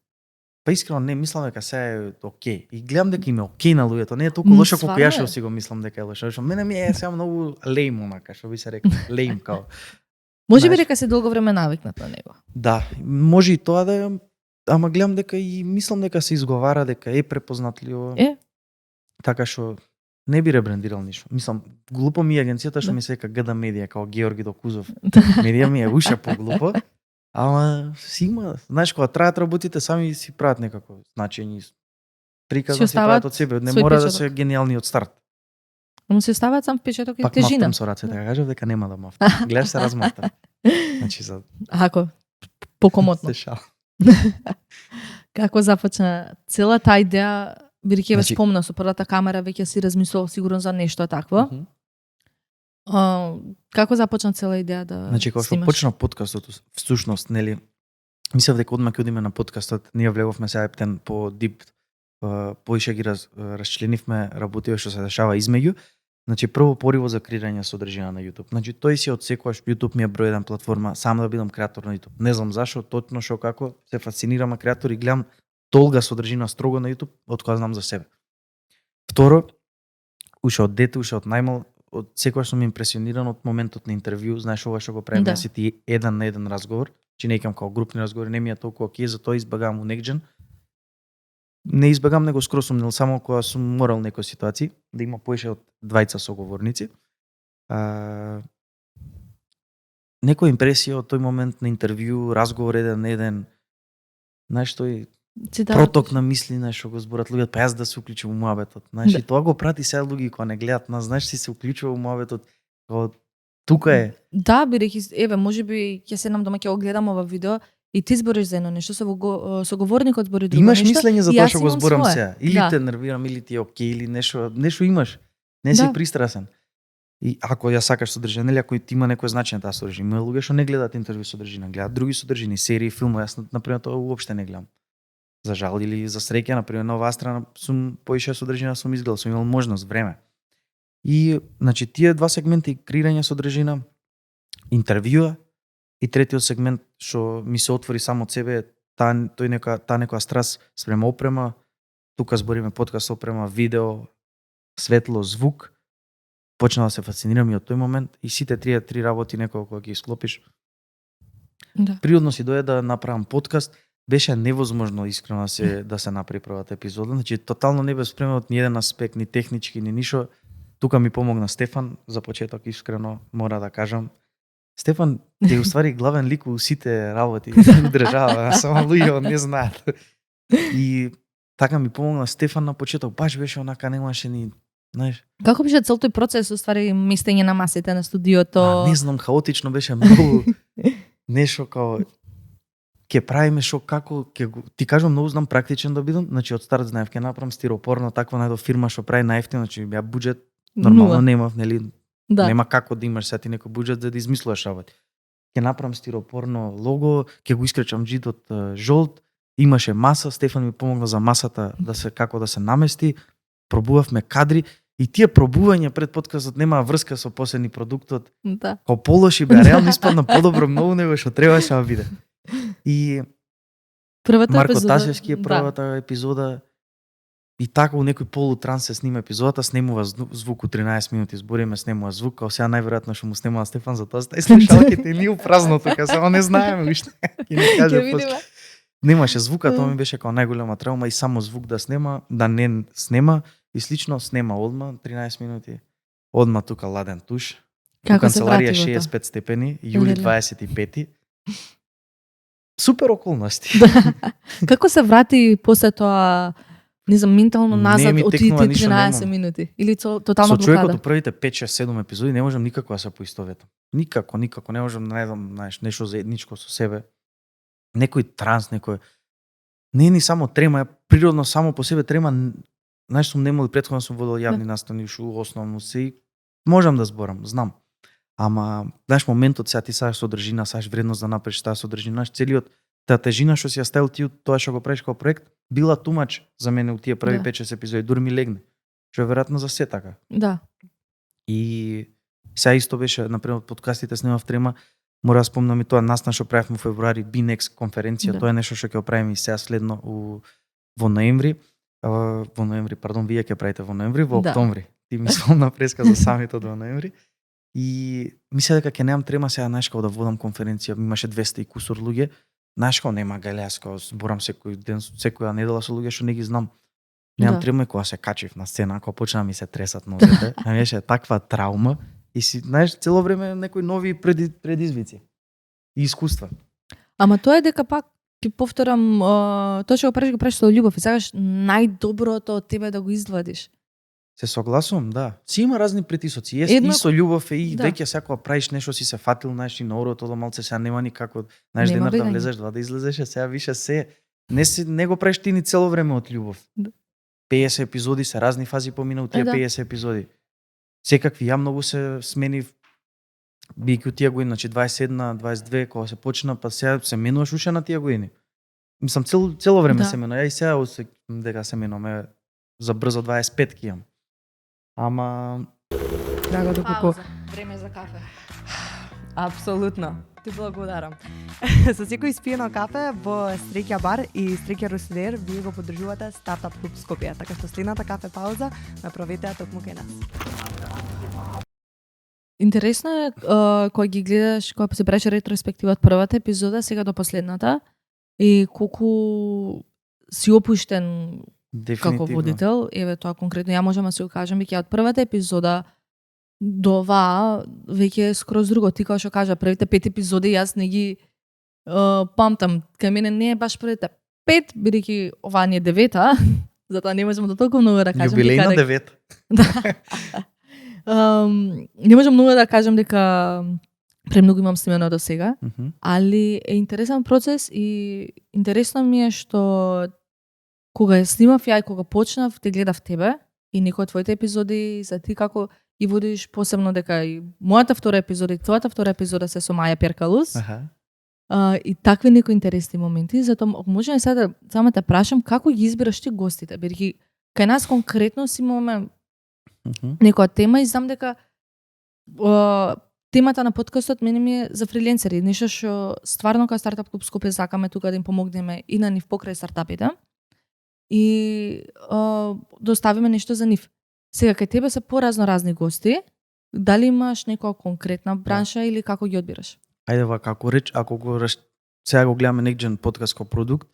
Па искрено не мислам дека се е окей. И гледам дека им е окей на луѓето, не е толку лошо колку ја што си го мислам дека е лошо. Што мене ми е сега многу лейм онака, што би се рекол, лейм као. Може би дека се долго време навикнат на него. Да, може и тоа да е. Ама гледам дека и мислам дека се изговара, дека е препознатливо. Така што не би ребрендирал ништо. Мислам, глупо ми е агенцијата што ми се века ГД Медија, као Георги Докузов. Медија ми е уште поглупо. Ама си има, знаеш, кога траат работите, сами си прават некако значење. Приказно си прават од себе, не мора да се гениални од старт. Но се ставаат сам впечаток и тежина. Пак мафтам со рацете, така кажав дека нема да мафтам. Гледаш се размафтам. Значи за Ако покомотно. Како започна цела таа идеја, бидејќи ве спомна со првата камера, веќе си размислувал сигурно за нешто такво. Како започна цела идеја да значи, кога што почна подкастот, всушност, нели, мислев дека одма ќе одиме на подкастот, ние влеговме се ептен по дип, поише ги расчленивме работите што се дешава измеѓу. Значи, прво пориво за креирање содржина на YouTube. Значи, тој си одсекуваш, YouTube ми е број 1 платформа, сам да бидам креатор на YouTube. Не знам зашо, точно што како, се фасцинирам креатор и гледам толга содржина строго на YouTube, од која знам за себе. Второ, уште од дете, уште од најмал, од секогаш сум импресиониран од моментот на интервју, знаеш ова што го правиме, да си ти еден на еден разговор, че не икам као групни разговори, не ми е толку окей, затоа избегавам у Next Gen. Не избегам него скроз сум, само кога сум морал некои ситуации, да има поише од 20 соговорници. Некоја импресија од тој момент на интервју, разговор еден на еден, знаеш, тој проток на мисли, знаеш, што го зборат луѓето, па јас да се уклучам во муабетот. Знаеш, и тоа го прати сега луѓе кога не гледат нас, знаеш, си се уклучува во муабетот, кога тука е. Да, бидејќи еве, можеби ќе седнам дома ќе го гледам ова видео и ти збориш за едно нешто, соговорникот збори друго нешто. Имаш мислење за тоа што го зборам сега. Или те нервирам, или ти е окей, или нешто имаш. Не си пристрасен. И ако ја сакаш содржина, или ако ти има некој значење таа содржина, има луѓе што не гледаат интервју содржина, гледаат други содржини, серии, филмови, јас на пример тоа уопште не гледам. За жал или за среќа, на пример на оваа страна сум поише содржина сум изгледал, сум имал можност, време. И значи тие два сегменти, креирање содржина, интервјуа, и третиот сегмент што ми се отвори само од себе, таа некоја страст спрема опрема, тука збориме подкаст опрема, видео, светло, звук. Почнав да се фасцинирам и од тој момент и сите три работи некој кога ги склопиш. Да. Природно си дојде да направам подкаст, беше невозможно искрено да се направи првата епизода, значи тотално не бе спремен од ни еден аспект, ни технички, ни ништо. Тука ми помогна Стефан за почеток, искрено мора да кажам. Стефан е уствари главен лик во сите работи држава, само луѓе не знаат. И така ми помогна Стефан на почеток, баш беше онака, немаше ни, знаеш. Како беше цел тој процес, уствари местење на масите на студиото? Не знам, хаотично беше многу нешто као ќе правиме шо како ти кажам, многу знам практичен да бидам, значи од старт знаев ќе направам стиропорно, таква најдо фирма што прави најефтино, значи ја буџет нормално немав, нели? Да. Нема како да имаш сети некој буџет за да измислуваш работи. Ќе направам стиропорно лого, ќе го искречам джидот жолт, имаше маса, Стефан ми помогна за масата да се како да се намести, пробувавме кадри и тие пробувања пред подкастот немаа врска со последни продуктот. Да. Као полоши бе, реално испадна подобро многу него што требаше да биде. И Првата Марко епизода, Тасевски е првата епизода. И така у некој полутранс се снима епизодата, снемува звук у 13 минути, збориме, снемува звук, као сега најверојатно што му снемува Стефан, за тоа стај слушалките ни у празно тука, само не знаеме уште. Ќе ни каже после. Немаше звука, тоа ми беше као најголема травма и само звук да снема, да не снема и слично снема одма 13 минути. Одма тука ладен туш. Како се врати канцеларија во тоа? 65 степени, јули 25. Супер околности. Како се врати после тоа, не знам, ментално назад од тие 13 минути? Или тотално блокада? Со човекот од првите 5, 6, 7 епизоди не можам никако да се поистоветам. Никако, не можам да најдам, знаеш, нешто заедничко со себе. Некој транс, не е ни само трема, природно само по себе трема, знаеш, сум немал и претходно сум водел јавни настани, шу основно се, можам да зборам, знам. Ама, знаеш, моментот сега ти саеш содржина, саеш вредност да направиш таа содржина, знаеш, целиот таа тежина што си ја ставил ти од тоа што го правиш како проект, била тумач за мене у тие први 5-6 епизоди, дури ми легне. Што е веројатно за се така. Да. И сега исто беше, например, подкастите снимав трема, мора да спомнам и тоа настан што правевме во февруари, BNext конференција, тоа е нешто што ќе го правиме и сега следно во ноември. Вие ќе правите во ноември, во октомври. Ти ми спомна преска за самитот во ноември. И мисля дека ќе немам трема сега, знаеш, да водам конференција, имаше 200 и кусур луѓе, знаеш, нема галеас, зборам секој ден, секоја недела со луѓе што не ги знам. Немам трема кога се качив на сцена, кога почна ми се тресат нозете, а беше таква травма и си, знаеш, цело време некои нови предизвици и искуства. Ама тоа е дека пак ќе повторам, тоа што го правиш со љубов и сакаш најдоброто од тебе да го извадиш. Се согласувам, да. Си има разни притисоци. И со љубов и веќе секоја правиш нешто си се фатил, знаеш, и на орото да малце сега нема никако, знаеш, денар да влезеш, да излезеш, сега више се не го правиш ти ни цело време од љубов. 50 епизоди се разни фази помина у тие 50 епизоди. Секакви, ја многу се сменив бијќи у тие години, значи 21, 22 кога се почна, па сега се менуваш уште на тие години. Мислам цело време се менува. Ја и сега дека се менуваме за брзо 25 ки имам. Ама драго доколку време за кафе. Апсолутно. Ти благодарам. Со секој испиено кафе во Стрекја бар и Стрекја Русидер вие го поддржувате Стартап Клуб Скопје, така што следната кафе пауза направете ја токму кај нас. Интересно е кога ги гледаш, кога се правиш ретроспектива од првата епизода сега до последната и колку си опуштен како водител, еве тоа конкретно ја можам да се го кажам, веќе од првата епизода до оваа веќе е скроз друго. Ти како што кажа, првите 5 епизоди јас не ги памтам. Кај мене не е баш првите 5, бидејќи оваа не е 9-та, затоа не можам да толку многу да кажам. Јубилејна 9. Не можам многу да кажам дека премногу имам снимено до сега, али е интересен процес и интересно ми е што кога ја снимав ја и кога почнав, те гледав тебе и некои од твоите епизоди, за ти како и водиш посебно дека и мојата втора епизода и твојата втора епизода се со Маја Перкалус. И такви некои интересни моменти, затоа можеме сега да само те прашам како ги избираш ти гостите, бидејќи кај нас конкретно си имаме некоја тема и знам дека темата на подкастот мене ми е за фриленсери, нешто што стварно како Стартап Клуб Скопје сакаме тука да им помогнеме и на нив покрај стартапите и доставиме нешто за нив. Сега кај тебе се поразни гости, дали имаш некоја конкретна бранша или како ги одбираш? Ајде вака, ако сега го гледаме NextGen подкаст како продукт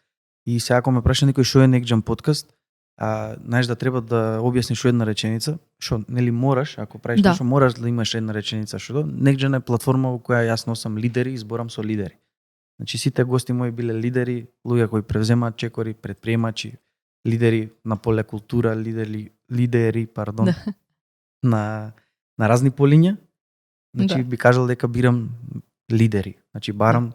и сега ако ме праша некој што е NextGen подкаст, знаеш да треба да објасниш една реченица, што нели мораш, ако правиш нешто, мораш да имаш една реченица што NextGen е платформа во која јас носам лидери и зборам со лидери. Значи сите гости мои биле лидери, луѓе кои превземаат чекори, предприемачи, лидери на поле култура, лидери, на разни полиња. Значи би кажал дека бирам лидери. Значи барам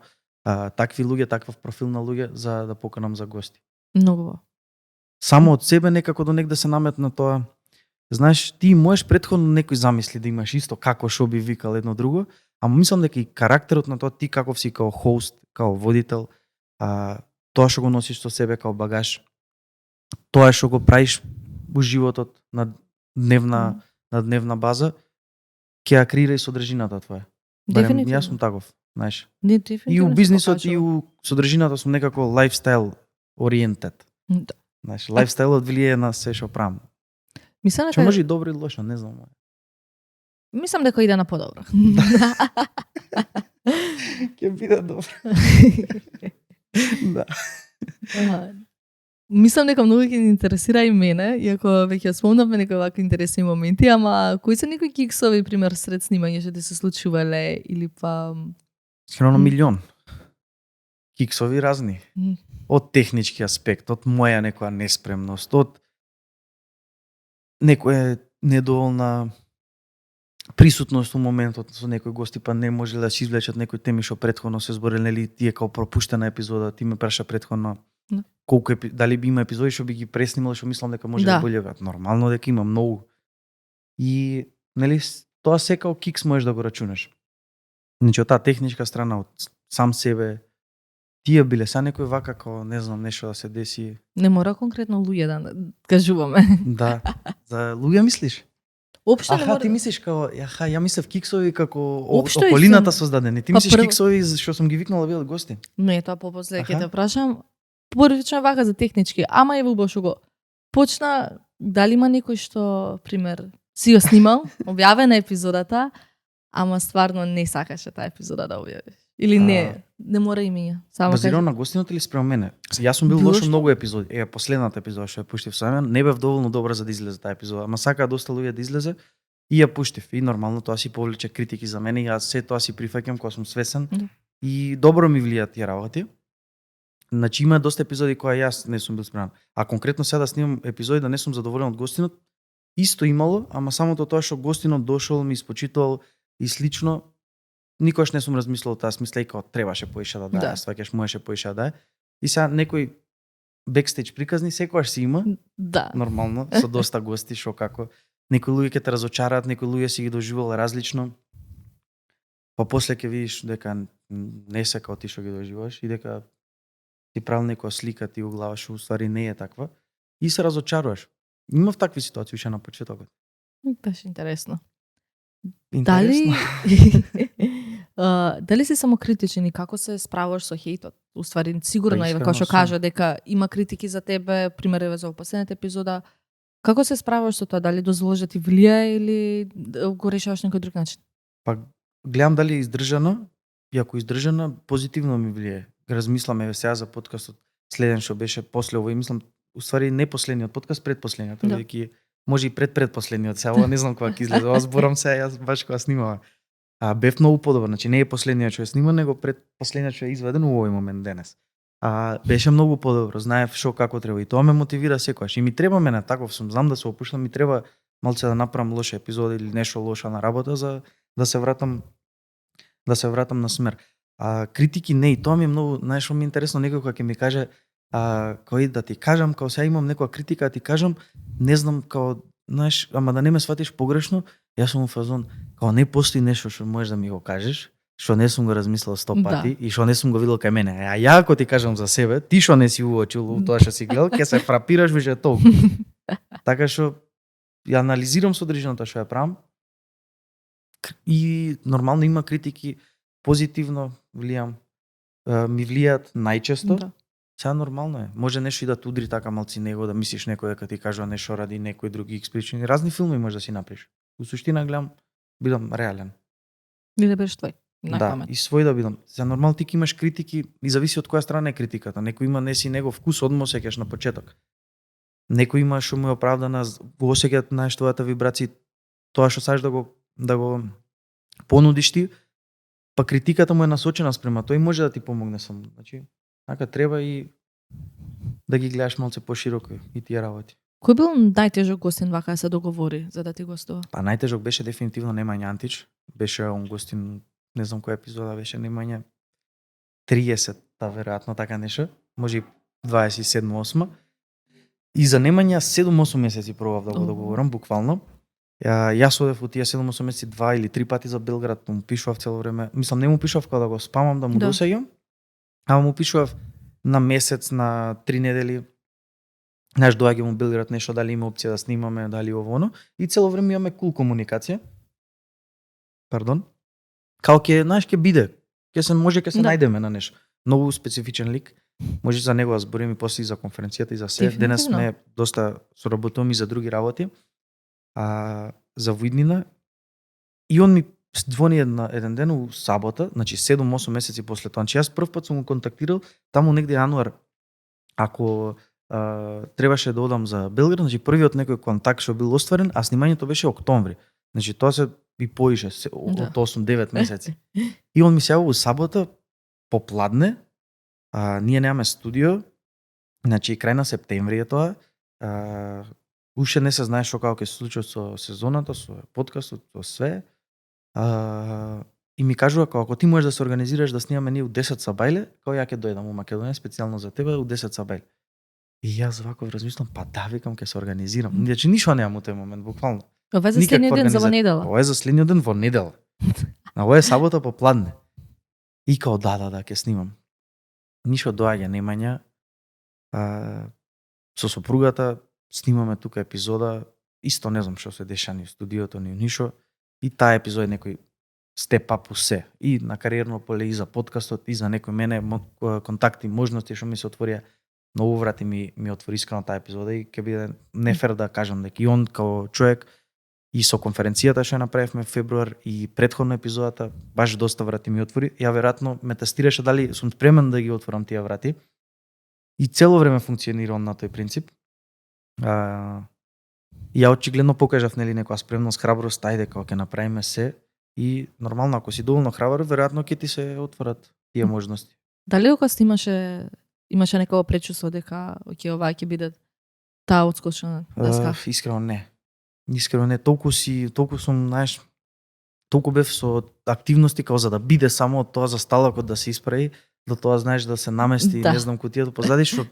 такви луѓе, таков профил на луѓе за да поканам за гости. Многу. Само од себе некако до негде се наметна тоа. Знаеш, ти можеш претходно некој замисли да имаш исто како што би викал едно друго, ама мислам дека и карактерот на тоа ти каков си као хост, као водител, тоа што го носиш со себе као багаж, тоа што го правиш во животот на дневна база, ќе ја креира и содржината твоја. Барем јас сум таков, знаеш. И у бизнисот и у содржината сум некако лајфстайл oriented. Да. Знаеш, лајфстајлот влијае на се што правам. Мислам Што може и добро и лошо, не знам. Мислам дека иде на подобро. Ќе биде добро. Да. Мислам дека многу ќе ни интересира и мене, иако веќе спомнавме некои вакви интересни моменти, ама кои се некои киксови, пример, сред снимање што ти се случувале или па Сигурно милион. Киксови разни. Од технички аспект, од моја некоја неспремност, од некоја недоволна присутност у моментот со некои гости, па не можеле да се извлечат некои теми што претходно се збореле, нели тие као пропуштена епизода, ти ме праша претходно колку дали би има епизоди што би ги преснимал, што мислам дека може да боле. Нормално дека има многу. И нели тоа се као кикс можеш да го рачунаш. Значи од таа техничка страна, од сам себе, тие биле са некој вака као не знам нешто да се деси. Не мора конкретно луѓе да кажуваме. Да. За луѓе мислиш? Општо не мора. Ти мислиш као, ја мислев киксови како Општо околината создадени. Ти мислиш прв... киксови што сум ги викнала биле гости? Не, тоа попосле ќе те прашам. Порично вака за технички, ама еве убаво што го почна, дали има некој што, пример, си го снимал, објавена епизодата, ама стварно не сакаше таа епизода да објавиш. Или не мора имења. Само базирано на гостиното или спрема мене? Јас сум бил лош многу епизоди. Последната епизода што ја пуштив со мене, не бев доволно добра за да излезе таа епизода, ама сакаа доста луѓе да излезе и ја пуштив. И нормално тоа си повлече критики за мене и јас се тоа си прифаќам кога сум свесен и добро ми влијаат тие работи. Значи има доста епизоди кои јас не сум бил спремен. А конкретно сега да снимам епизоди да не сум задоволен од гостинот, исто имало, ама самото тоа што гостинот дошол, ми испочитувал и слично, никогаш не сум размислил таа смисла и као требаше поише да даде, сваќаш можеше поише да даде. И сега некои бекстејдж приказни секогаш си има. Да. Нормално, со доста гости што како некои луѓе ќе те разочараат, некои луѓе си ги доживувале различно. Па после ќе видиш дека не се као ти што ги доживуваш и дека ти правил некоја слика ти у глава што уствари не е таква и се разочаруваш. Имав такви ситуации уште на почетокот. Баш интересно. Интересно. Дали си самокритичен и како се справуваш со хејтот? Уствари сигурно е како што кажа дека има критики за тебе, пример за последната епизода. Како се справуваш со тоа? Дали дозволиш да ти влијае или го решаваш некој друг начин? Па гледам дали е издржано, и ако издржана позитивно ми влијае. Размислам сега за подкастот следен што беше после ово и мислам уствари не последниот подкаст, предпоследниот, бидејќи може и предпоследниот, сега не знам кога ќе излезе, ова зборам сега јас баш кога снимава. Бев многу подобар, значи не е последниот што е снима, него предпоследниот што е изведен у овој момент денес. Беше многу подобро, знаев што како треба и тоа ме мотивира секогаш. И ми треба мене таков сум, знам да се опуштам, ми треба малце да направам лоша епизода или нешто лошо на работа за да се вратам на смер. Критики не, и тоа ми е многу, знаеш што ми е интересно, некој кога ќе ми каже кој да ти кажам, као сега имам некоја критика, да ти кажам, не знам, као, знаеш, ама да не ме сватиш погрешно, јас сум во фазон, као не постои нешто што можеш да ми го кажеш, што не сум го размислил 100 пати и што не сум го видел кај мене. А ја ако ти кажам за себе, ти што не си уочил тоа што си гледал, ќе се фрапираш више толку. Така што ја анализирам содржината што ја правам и нормално има критики, позитивно влијам, ми влијаат најчесто. Сега нормално е. Може нешто и да те удри така малци него, да мислиш некој дека ти кажува нешто ради некој други експричини. Разни филми може да си направиш. У суштина гледам, бидам реален. И да бидеш твој. Да, и свој да бидам. За нормално ти имаш критики и зависи од која страна е критиката. Некој има не си негов вкус, одма осеќаш на почеток. Некој има што му е оправдана, го осеќаат знаеш твојата вибрација, тоа што сакаш да го понудиш ти, па критиката му е насочена спрема тој и може да ти помогне само. Значи, така треба и да ги гледаш малце пошироко и тие работи. Кој бил најтежок гостин вака да се договори за да ти гостува? Па најтежок беше дефинитивно Немања Антич. Беше он гостин, не знам која епизода беше, Немања 30-та веројатно така нешто, може и 27-8. И за Немања 7-8 месеци пробав да го договорам буквално. Јас одев во тие 7-8 месеци 2 или 3 пати за Белград, му пишував цело време. Мислам не му пишував кога да го спамам да му досеѓам, ама му пишував на месец, на 3 недели. Знаеш, доаѓам у Белград нешто, дали има опција да снимаме, дали ово-оно. И цело време имаме кул комуникација. Као ќе, знаеш, ќе биде. Ќе се најдеме на нешто. Многу специфичен лик. Може за него да збориме и после и за конференцијата и за се. Денес сме доста соработуваме и за други работи. За Виднина. И он ми звони еден ден у сабота, значи 7-8 месеци после тоа. Значи јас прв пат сум го контактирал таму негде јануар. Ако требаше да одам за Белград, значи првиот некој контакт што бил остварен, а снимањето беше октомври. Значи тоа се и поише од 8-9 месеци. И он ми се јавува у сабота попладне. Ние немаме студио. Значи крај на септември е тоа. Уште не се знае што како ќе се случи со сезоната, со подкастот, со све. И ми кажува ако ти можеш да се организираш да снимаме ние у 10 сабајле, као ја ќе дојдам у Македонија специјално за тебе у 10 сабајле. И јас вако размислам, па да, викам ќе се организирам. Значи ништо немам у тој момент, буквално. Ова е за следниот ден, за во недела. Ова е за следниот ден во недела. Ова е сабота попладне. И као да, ќе снимам. Ништо доаѓа, немања. Со сопругата снимаме тука епизода, исто не знам што се деша ни в студиото, ни ништо. И таа епизода е некој степ ап у се. И на кариерно поле, и за подкастот, и за некој мене контакти, можности што ми се отворија. Многу врати ми отвори искрено таа епизода и ќе биде нефер да кажам дека и он као човек и со конференцијата што ја направивме в февруар и претходна епизодата баш доста врати ми отвори. Ја веројатно ме тестираше дали сум спремен да ги отворам тие врати. И цело време функционира на тој принцип. Ја очигледно покажав нели некоја спремност, храброст, ајде кога ќе направиме се и нормално ако си доволно храбар, веројатно ќе ти се отворат тие можности. Дали кога имаше некој пречувство дека ова ќе биде таа отскочна деска? Искрено не. Искрено не, толку сум, знаеш, толку бев со активности као за да биде само од тоа за сталокот да се исправи, до тоа знаеш да се намести, не знам кутијата позади, што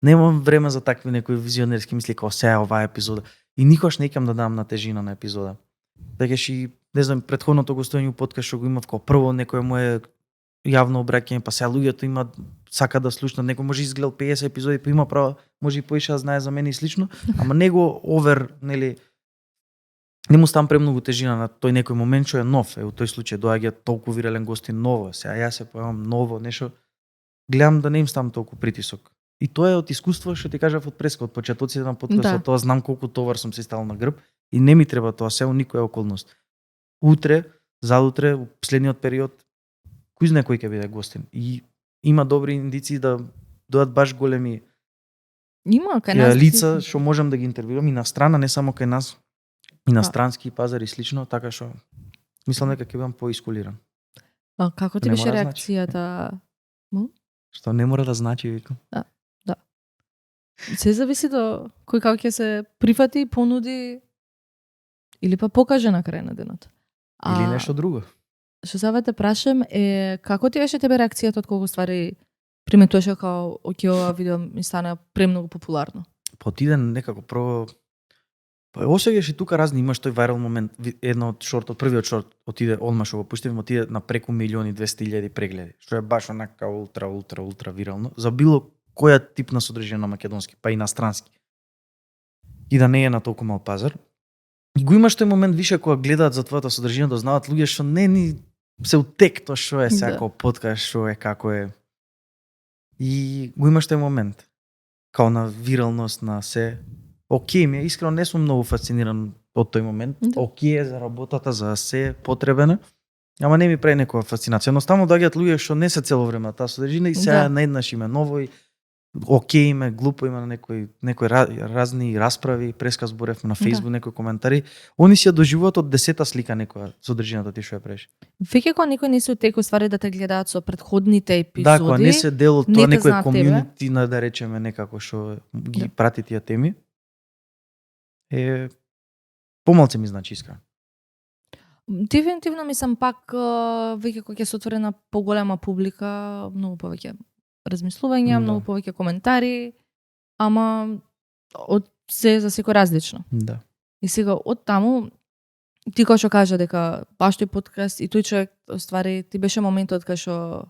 немам време за такви некои визионерски мисли као сега оваа епизода. И никош не икам да дам на тежина на епизода. Дека и не знам, претходното гостоење у подкаст што го имав као прво некој мое јавно обраќање, па сега луѓето имаат сака да слушнат, некој може изгледал 50 епизоди, па има право, може и поише да знае за мене и слично, ама него овер, нели, не му ставам премногу тежина на тој некој момент што е нов. У тој случај доаѓа толку вирален гостин ново, сега јас се појавам ново, нешто гледам да не им ставам толку притисок. И тоа е од искуство што ти кажав од преска, од почетоците на подкастот, тоа знам колку товар сум се ставил на грб и не ми треба тоа се во никоја околност. Утре, задутре, во следниот период, кој знае кој ќе биде гостин. И има добри индиции да дојдат баш големи кај нас лица што можам да ги интервјуирам и на страна, не само кај нас, инострански пазари и слично, така што мислам дека ќе бидам поискулиран. Како ти беше реакцијата? Што не мора да значи, викам. Да. Се зависи до кој како ќе се прифати, понуди или па покаже на крај на денот. Или нешто друго. Што сега те прашам е како ти беше тебе реакцијата од колку ствари приметуваше као ова видео ми стана премногу популарно? Отиде некако прво осеќаш и тука разни имаш тој вајрал момент, едно од шортот, првиот шорт отиде одма што го пуштивме, отиде на преку 1.200.000 прегледи, што е баш онака ултра вирално за било која тип на содржина на македонски, па и на странски. И да не е на толку мал пазар. И го имаш тој момент више кога гледаат за твојата содржина, да знаат луѓе што не ни се утек тоа што е секако подкаст, што е како е. И го имаш тој момент као на виралност на се. Океј ми е, искрено не сум многу фасциниран од тој момент. Океј е за работата, за се потребена, ама не ми прави некоја фасцинација. Едноставно доаѓаат луѓе што не се цело време на таа содржина и сега наеднаш име ново и океј име, глупо има на некои разни расправи, преска зборевме на Facebook, некои коментари. Они си ја доживуваат од 10-та слика некоја содржината ти што ја правиш. Веќе кога некој не се утеку ствари да те гледаат со претходните епизоди. Да, кога не се дел од тоа некој комјунити, да речеме некако што ги прати тие теми. Помалце ми значи искрено. Дефинитивно мислам пак веќе кога ќе се отвори на поголема публика, многу повеќе размислувања, многу повеќе коментари, ама од се за секој различно. Да. И сега од таму ти кој што кажа дека баш тој подкаст и тој човек ствари ти беше моментот кај што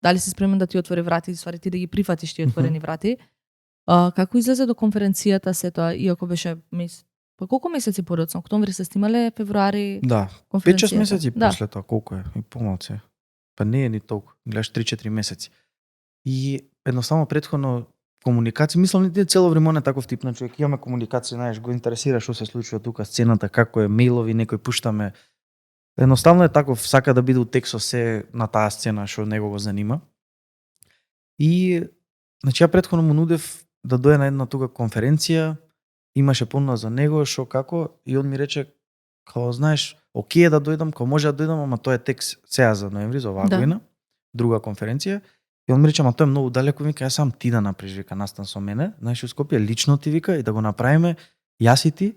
дали си спремен да ти отвори врати, ствари ти да ги прифатиш тие отворени врати. Како излезе до конференцијата се тоа, иако беше па колку месеци подоцна? Октомври се снимале, февруари. Да, 5-6 месеци после тоа, колку е? И помалце. Па не е ни толку, гледаш 3-4 месеци. И едноставно претходно комуникација, мислам ние цело време не таков тип на човек, имаме комуникација, знаеш, го интересира што се случува тука сцената, како е мејлови, некој пуштаме. Едноставно е таков, сака да биде утек со се на таа сцена што него го занима. И значи ја претходно му нудев да дојде на една тука конференција, имаше понуда за него, што како, и он ми рече, као знаеш, окей да дојдам, као може да дојдам, ама тоа е тек сега за ноември, за оваа година, друга конференција. И он ми рече, ама тоа е многу далеко, вика, ја сам ти да направиш, вика, настан со мене, знаеш, у Скопје, лично ти, вика, и да го направиме, јас и ти,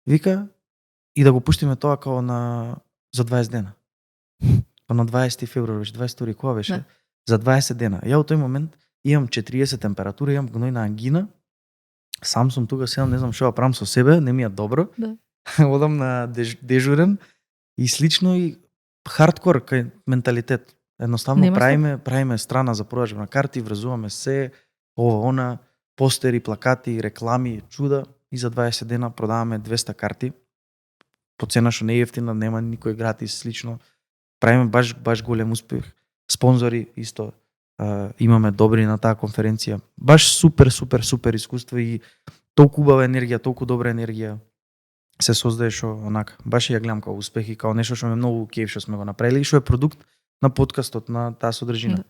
вика, и да го пуштиме тоа као за 20 дена. Па на 20 февруари, 22 кога беше? Да. За 20 дена. Ја во тој момент имам 40 температура, имам гнојна ангина, сам сум тука, седам, не знам што да правам со себе, не ми е добро. Да. Одам на дежурен и слично и хардкор кај менталитет. Едноставно правиме страна за продажба на карти, врзуваме се, ова, она, постери, плакати, реклами, чуда и за 20 дена продаваме 200 карти. По цена што не е ефтина, нема никој гратис, слично. Правиме баш голем успех. Спонзори исто. Имаме добри на таа конференција. Баш супер искуство и толку убава енергија, толку добра енергија се создае што онака. Баш ја гледам као успех и као нешто што ме многу кеф што сме го направили и што е продукт на подкастот, на таа содржина.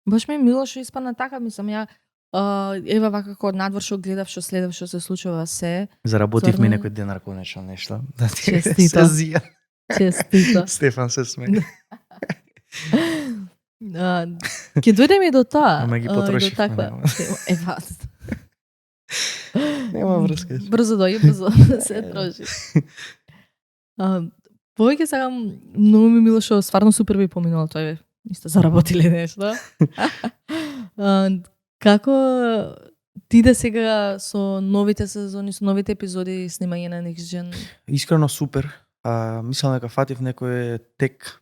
Баш ми е мило што испадна така, мислам ја ева вака како надвор што гледав, што следев, што се случува се. Заработивме некој денар конечно нешто. Честито. Честито. Стефан се смее. Ке дојдеме и до тоа. Ама ги потрошив. Ева. Нема врска. Брзо дојде, брзо се троши. Повеќе сакам, многу ми мило што стварно супер би поминало тоа, исто заработиле нешто. Како ти да сега со новите сезони, со новите епизоди снимање на Next Gen? Искрено супер. Мислам дека фатив некој тек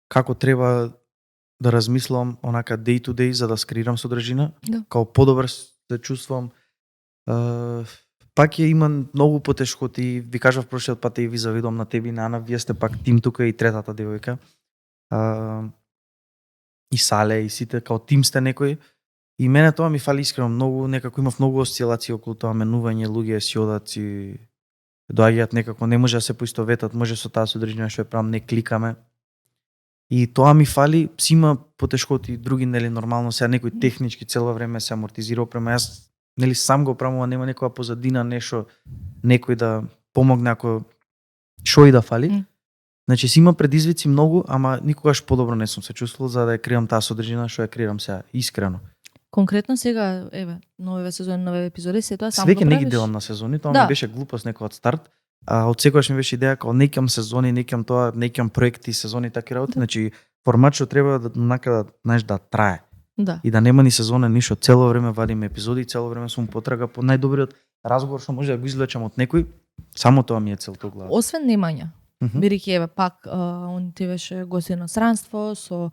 како треба да размислам онака day to day за да скреирам содржина, као подобар се чувствувам. Пак има многу потешкоти, ви кажав прошлиот пат и ви завидувам на тебе и на Ана, вие сте пак тим тука и третата девојка. И Сале и сите као тим сте некој. И мене тоа ми фали искрено многу, некако имав многу осцилации околу тоа менување, луѓе си одат и доаѓаат некако, не може да се поистоветат, може со таа содржина што ја правам, не кликаме. И тоа ми фали, си има потешкоти други, нели нормално, сега некој технички цело време се амортизира опрема, јас нели сам го правам, нема некоја позадина, нешто, некој да помогне ако шо и да фали. Значи си има предизвици многу, ама никогаш подобро не сум се чувствувал за да ја креирам таа содржина што ја креирам сега, искрено. Конкретно сега, еве, нови сезони, нови епизоди, се тоа сам го правиш? Свеќе не ги делам на сезони, тоа ми беше глупост некој од старт. Од секогаш ми беше идеја како некам сезони, некам тоа, некам проекти, сезони такви работи, значи формат што треба да знаеш да трае. Да. И да нема ни сезона ништо, цело време вадиме епизоди, цело време сум потрага по најдобриот разговор што може да го извлечам од некој. Само тоа ми е целта глава. Освен немања. Бидејќи еве пак он ти беше гост иностранство со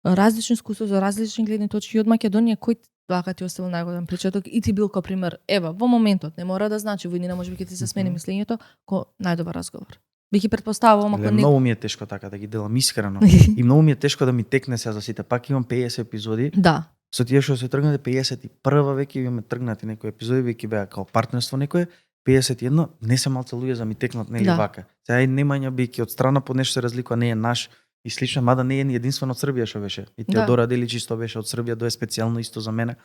различни искуства, со различни гледни точки од Македонија, кој вака ти оставил најголем впечаток и ти бил како пример, ева, во моментот, не мора да значи, во иднина може би ќе ти се смени мислењето, ко најдобар разговор. Би ги претпоставувам ако не... Многу ми е тешко така да ги делам искрено. И многу ми е тешко да ми текне сега за сите. Пак имам 50 епизоди. Да. Со тие што се тргнате 51 веќе имаме тргнати некои епизоди, веќе беа као партнерство некое. 51, не се малце луѓе за ми текнат нели вака. Сега и немања бијќи од страна по нешто се разликува, не е наш и слично, мада не е ни единствено од Србија што беше. И Теодора Делич исто беше од Србија, дое специјално исто за мене.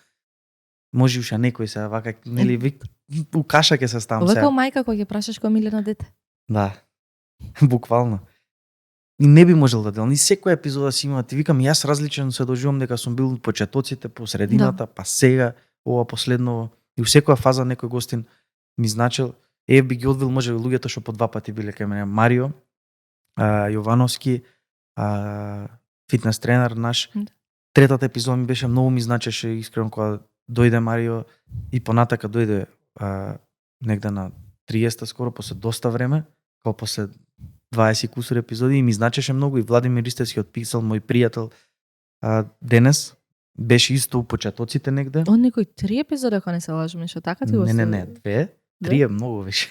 Може уша некој сега вака, нели вик у каша ќе се ставам сега. Ова како мајка кога ќе прашаш кој милено дете. Да. Буквално. И не би можел да делам. И секоја епизода си има, ти викам, јас различен се доживам дека сум бил почетоците, по средината, па сега, ова последно, и у секоја фаза некој гостин ми значил, би ги одвил може луѓето што по два пати биле кај мене, Марио, Јовановски, фитнес тренер наш. Третата епизода ми беше многу ми значеше искрено кога дојде Марио и понатака дојде негде на 30 скоро, после доста време, као после 20 кусур епизоди и ми значеше многу и Владимир Ристевски од Pixel, мој пријател, денес беше исто у почетоците негде. Он некој 3 епизоди, ако не се лажам, нешто така ти го Не, 2. 3 е многу беше.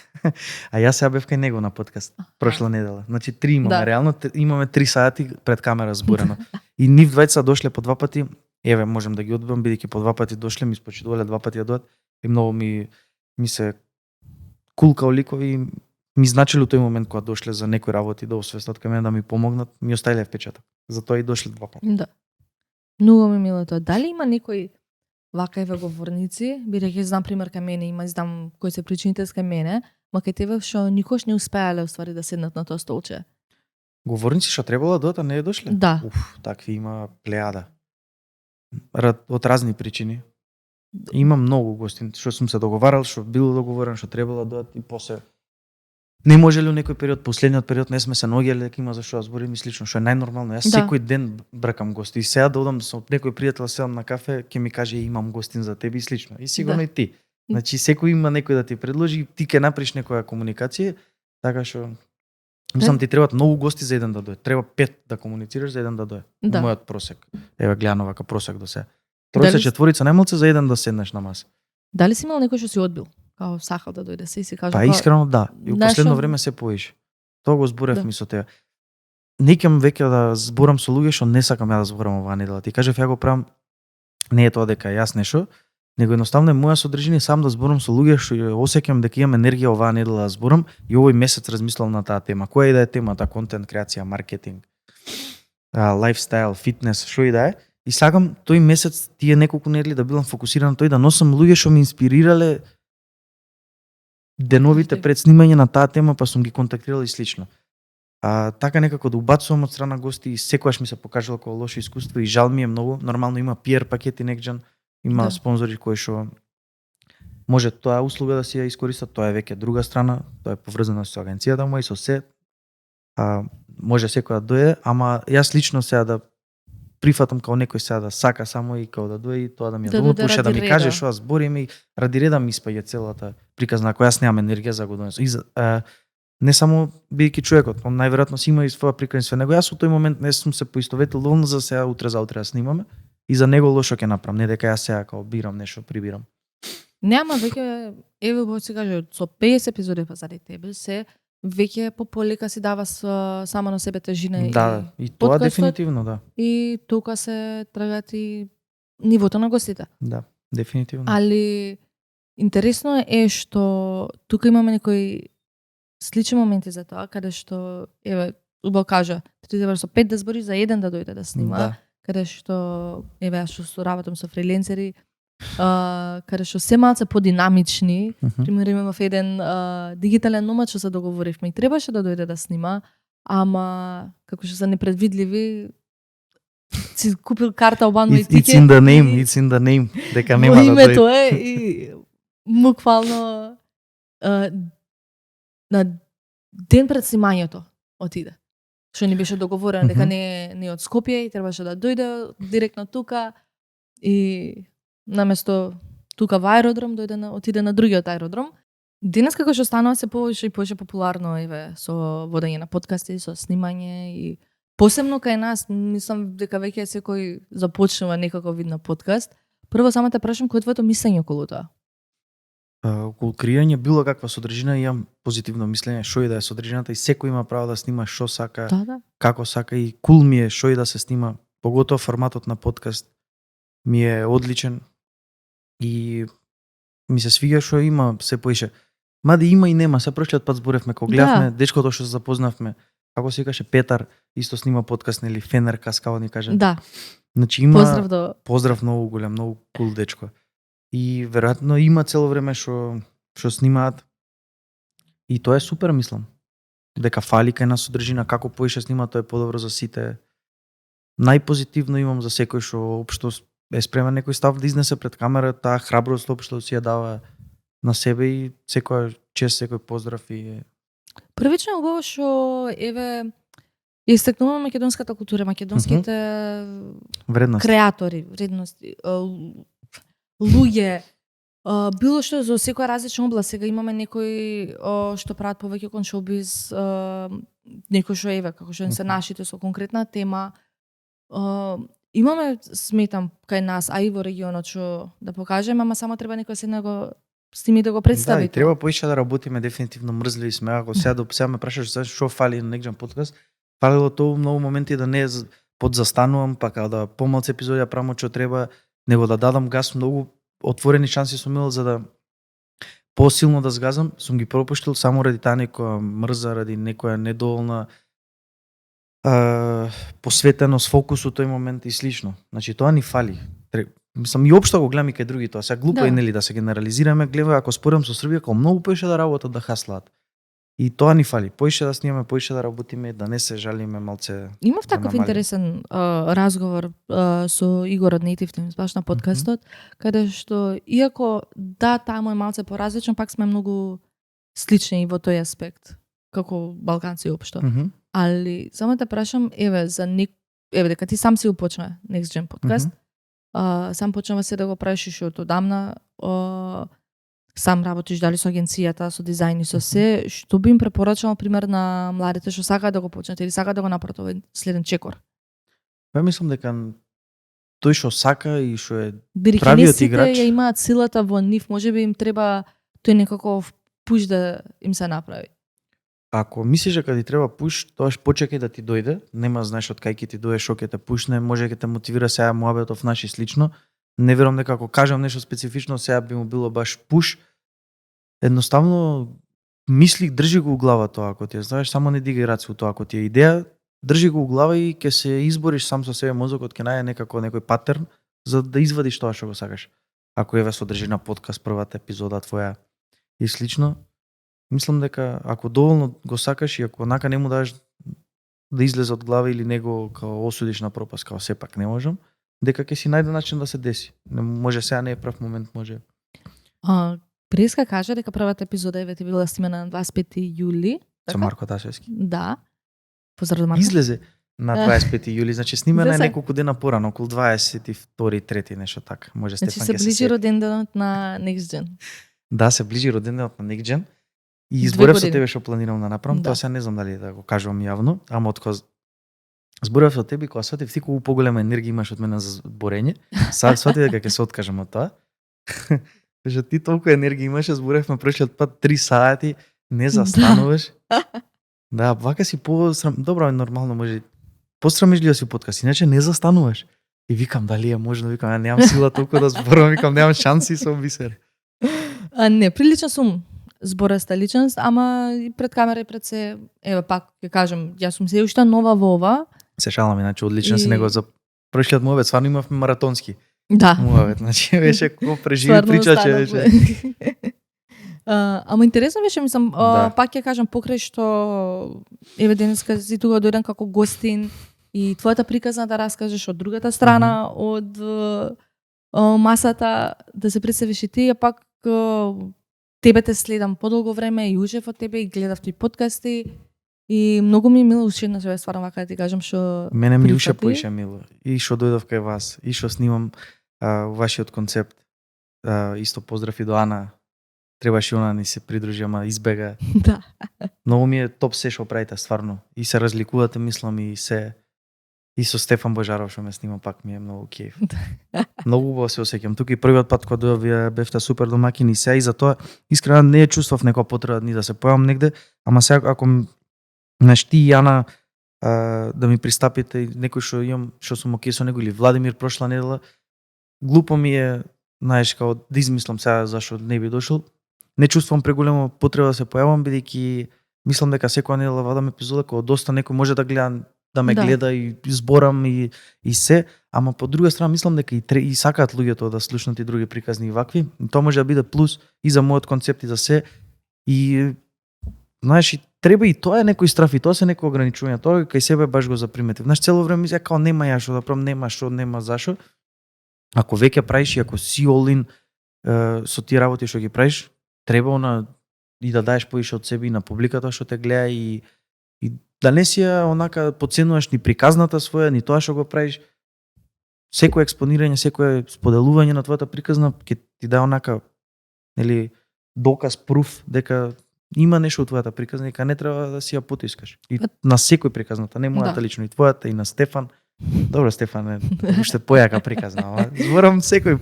А јас сега бев кај него на подкаст прошла недела. Значи 3 имаме, реално имаме 3 сати пред камера зборено. И нив двајца дошле по два пати. еве можам да ги одбивам бидејќи по 2 пати дошле, ми испочитувале 2 пати да дојдат и многу ми се кулкао ликови, ми значиле у тој момент кога дошле за некои работи да освестат кај мене да ми помогнат, ми оставиле впечаток. Затоа и дошле 2 пати. Да. Многу ми мило тоа. Дали има некои вакаеве говорници, бидејќи знам пример кај мене има, знам кои се причините кај мене, ма кај тебе што никош не успеале уствари да седнат на тоа столче. Говорници што требало да дојдат, а не дошле? Да. Такви има плејада. Од разни причини. Има многу гости што сум се договарал, што било договорено, што требало да дојдат и после не можеле у некој период, последниот период не сме се наоѓале дека има за што да зборим и слично, што е најнормално. Јас секој ден бркам гости и сега да одам со некој пријател седам на кафе, ќе ми каже имам гостин за тебе и слично. И сигурно и ти. Значи секој има некој да ти предложи, ти ќе направиш некоја комуникација, така што мислам ти требаат многу гости за еден да дојде. Треба 5 да комуницираш за еден да дојде. Мојот просек. Еве гледано вака просек до сега. Тројца, четворица најмалце за еден да седнеш на маса. Дали си имал некој што си одбил? Као сакал да дојде се и си кажа. Па искрено да. И у последно време се повише. Тоа го зборевме со тебе. Не ќам веќе да зборам со луѓе што не сакам ја да зборам оваа недела. Ти кажав ја го правам, не е тоа дека јас нешто, него едноставно е моја содржина сам да зборам со луѓе што осеќам дека имам енергија оваа недела да зборам и овој месец размислам на таа тема. Која и да е темата, контент креација, маркетинг, лајфстайл, фитнес, што и да е. И сакам тој месец тие неколку недели да бидам фокусиран на тој да носам луѓе што ме инспирирале деновите пред снимање на таа тема, па сум ги контактирал и слично. Така некако да убацувам од страна гости и секогаш ми се покажало како лошо искуство и жал ми е многу. Нормално има PR пакети некџан, има спонзори кои што може тоа услуга да си ја искористат, тоа е веќе друга страна, тоа е поврзано со агенцијата моја и со се. Може секој да дојде, ама јас лично сега да прифатам као некој сега да сака само и као да дојде и тоа да ми ја допуша да ми каже што збориме и ради реда ми испаѓа целата приказна, која јас немам енергија за го донесам. Не само бидејќи човекот, он најверојатно си има и своја приказна, него јас во тој момент не сум се поистоветил доволно за сега утре да снимаме и за него лошо ќе направам, не дека јас сега као бирам нешто, прибирам. Нема веќе еве во се каже со 50 епизоди позади тебе се веќе полека си дава само на себе тежина и тоа дефинитивно, да. И тука се трагат и нивото на гостите. Да, дефинитивно. Али интересно е што тука имаме некои слични моменти за тоа, каде што еве убаво кажа, ти треба со 5 да збориш за еден да дојде да снима, каде што еве што соработам со фриленсери, каде што се малце подинамични. Пример имав еден дигитален номад што се договоривме и требаше да дојде да снима, ама како што се непредвидливи си купил карта обано и тикет. It's in the name, дека нема да дојде. Името е и буквално на ден пред снимањето отиде. Што ни беше договорено дека не од Скопје и требаше да дојде директно тука и наместо тука во аеродром отиде на другиот аеродром. Денес како што станува се повеќе и повеќе популарно еве со водење на подкасти, со снимање и посебно кај нас, мислам дека веќе секој започнува некако вид на подкаст. Прво само те прашам кој е твоето мислење околу тоа? Околу креирање било каква содржина имам позитивно мислење, што и да е содржината и секој има право да снима што сака, како сака и кул ми е што и да се снима, поготоа форматот на подкаст ми е одличен и ми се свиѓа што има се поише. Маде има и нема, се прошлиот пат зборевме кога гледавме дечкото што се запознавме, како се викаше Петар, исто снима подкаст нели Фенер Каскао ни каже. Да. Значи има поздрав многу голем, многу кул дечко. И веројатно има цело време што снимаат. И тоа е супер, мислам. Дека фали кај нас содржина, како поише снима, тоа е подобро за сите. Најпозитивно имам за секој што општо е спремен некој став да изнесе пред камера, таа храброст општо си ја дава на себе и секој чест, секој поздрав и првично е убаво што еве истакнуваме македонската култура, македонските вредности, креатори, вредности, луѓе, било што за секоја различна област. Сега имаме некои што прават повеќе кон шоубиз, некои што еве како што се нашите со конкретна тема. Имаме, сметам, кај нас, а и во регионот што да покажеме, ама само треба некој седне го сними да го представи. Да, и треба поише да работиме, дефинитивно мрзливи сме. Ако сега ме прашаш што фали на некој подкаст, фалило тоа многу моменти да не е подзастанувам, па као да помалце епизоди да правам што треба, него да дадам газ, многу отворени шанси сум имал за да посилно да згазам, сум ги пропуштил само ради таа некоја мрза, ради некоја недоволна посветеност, фокус у тој момент и слично. Значи тоа ни фали. Мислам, и општо го гледам и кај други тоа. Сега глупо е нели да се генерализираме, гледа ако спорам со Србија, како многу поише да работат, да хаслаат. И тоа ни фали. Поише да снимаме, поише да работиме, да не се жалиме малце. Имав таков интересен разговор со Игор од Native Teams, баш на подкастот, каде што иако таму е малце поразлично, пак сме многу слични и во тој аспект, како балканци општо. Али само те прашам, дека ти сам си го почна Next Gen подкаст, сам почнава се да го правиш уште од одамна, сам работиш дали со агенцијата, со дизајн и со се, што би им препорачал пример на младите што сакаат да го почнат или сакаат да го направат овој следен чекор? Па мислам дека тој што сака и што е правиот играч, ја имаат силата во нив, можеби им треба тој некаков пуш да им се направи. Ако мислиш дека ти треба пуш, тоаш почекај да ти дојде, нема знаеш од кај ќе ти дојде, што ќе те пушне, може ќе те мотивира сега муабетов наши слично. Не верувам дека ако кажам нешто специфично, сега би му било баш пуш. Едноставно мисли, држи го у глава тоа, ако ти знаеш, само не дигај раце у тоа, ако ти е идеја, држи го у глава и ќе се избориш сам со себе, мозокот ќе најде некако некој патерн за да извадиш тоа што го сакаш. Ако еве содржи на подкаст првата епизода твоја и слично, мислам дека ако доволно го сакаш и ако онака не му даш да излезе од глава или него као осудиш на пропаст, као сепак не можам, дека ќе си најде начин да се деси. Не може сега, не е прав момент, може. Преска кажа дека првата епизода е ти била снимена на 25 јули. Со Марко Тасевски. Да. Поздрав Марко. Излезе на 25 јули, значи снимена е неколку дена порано, околу 22-3 нешто така. Може Стефан ќе се. Значи се ближи роденденот на Next Gen. Да, се ближи роденденот на Next Gen. И изборев со тебе што планирам да направам, тоа сега не знам дали да го кажувам јавно, ама откој зборев со тебе, кога сватив ти колку поголема енергија имаш од мене за борење, сега сватив дека ќе се откажам од тоа. Што ти толку енергија имаше, зборевме прошлиот пат 3 сати, не застануваш. Да, вака си добро, нормално може. Посрамежливо си подкаст, иначе не застануваш. И викам дали е можно, викам немам сила толку да зборам, викам немам шанси со бисер. Не, приличен сум збораста личност, ама и пред камера и пред се, еве пак ќе кажам, јас сум се уште нова во ова. Се шалам, иначе одлично си него за прошлиот муабет, стварно имавме маратонски. Да. Муабет, значи беше ко преживи причаче беше. Ама интересно беше, мислам, пак ќе кажам покрај што еве денеска си тука дојден како гостин и твојата приказна да раскажеш од другата страна од масата, да се представиш и ти, пак тебе те следам подолго време и ужев од тебе и гледав ти подкасти и многу ми е мило уште на себе стварно вака да ти кажам што мене ми уште поише мило и што дојдов кај вас и што снимам вашиот концепт. Исто поздрав и до Ана. Требаше она ни се придружи, ама избега. Да. Многу ми е топ се што правите стварно и се разликувате, мислам, и се и со Стефан Божаров што ме снима пак ми е многу кејф. Многу убаво се осеќам. Тука и првиот пат кога дојдов вие бевте супер домакини и се и затоа искрено не чувствав некоја потреба ни да се појавам негде, ама сега ако знаеш ти и Ана да ми пристапите некој што имам што сум окей со него или Владимир прошла недела, глупо ми е, знаеш, као да измислам сега зашто не би дошол. Не чувствувам преголема потреба да се појавам бидејќи мислам дека секоја недела вадам епизода кога доста некој може да гледа да ме гледа и зборам и се, ама по друга страна мислам дека и сакаат луѓето да слушнат и други приказни и вакви. Тоа може да биде плюс и за мојот концепт и за се. И знаеш, треба и тоа е некој страф и тоа се некој ограничување. Тоа кај себе баш го заприметив. Знаеш, цело време мислам како нема ја што да правам, нема што, нема зашо. Ако веќе правиш и ако си all in со тие работи што ги правиш, треба и да даеш поише од себе и на публиката што те гледа и да не си онака подценуваш ни приказната своја, ни тоа што го правиш. Секој експонирање, секој споделување на твојата приказна ќе ти даде онака, нели, доказ, пруф дека има нешто од твојата приказна и не треба да си ја потискаш. И на секој приказната, не мојата лично, и твојата, и на Стефан. Добро, Стефан е уште појака приказна, ама зборам секој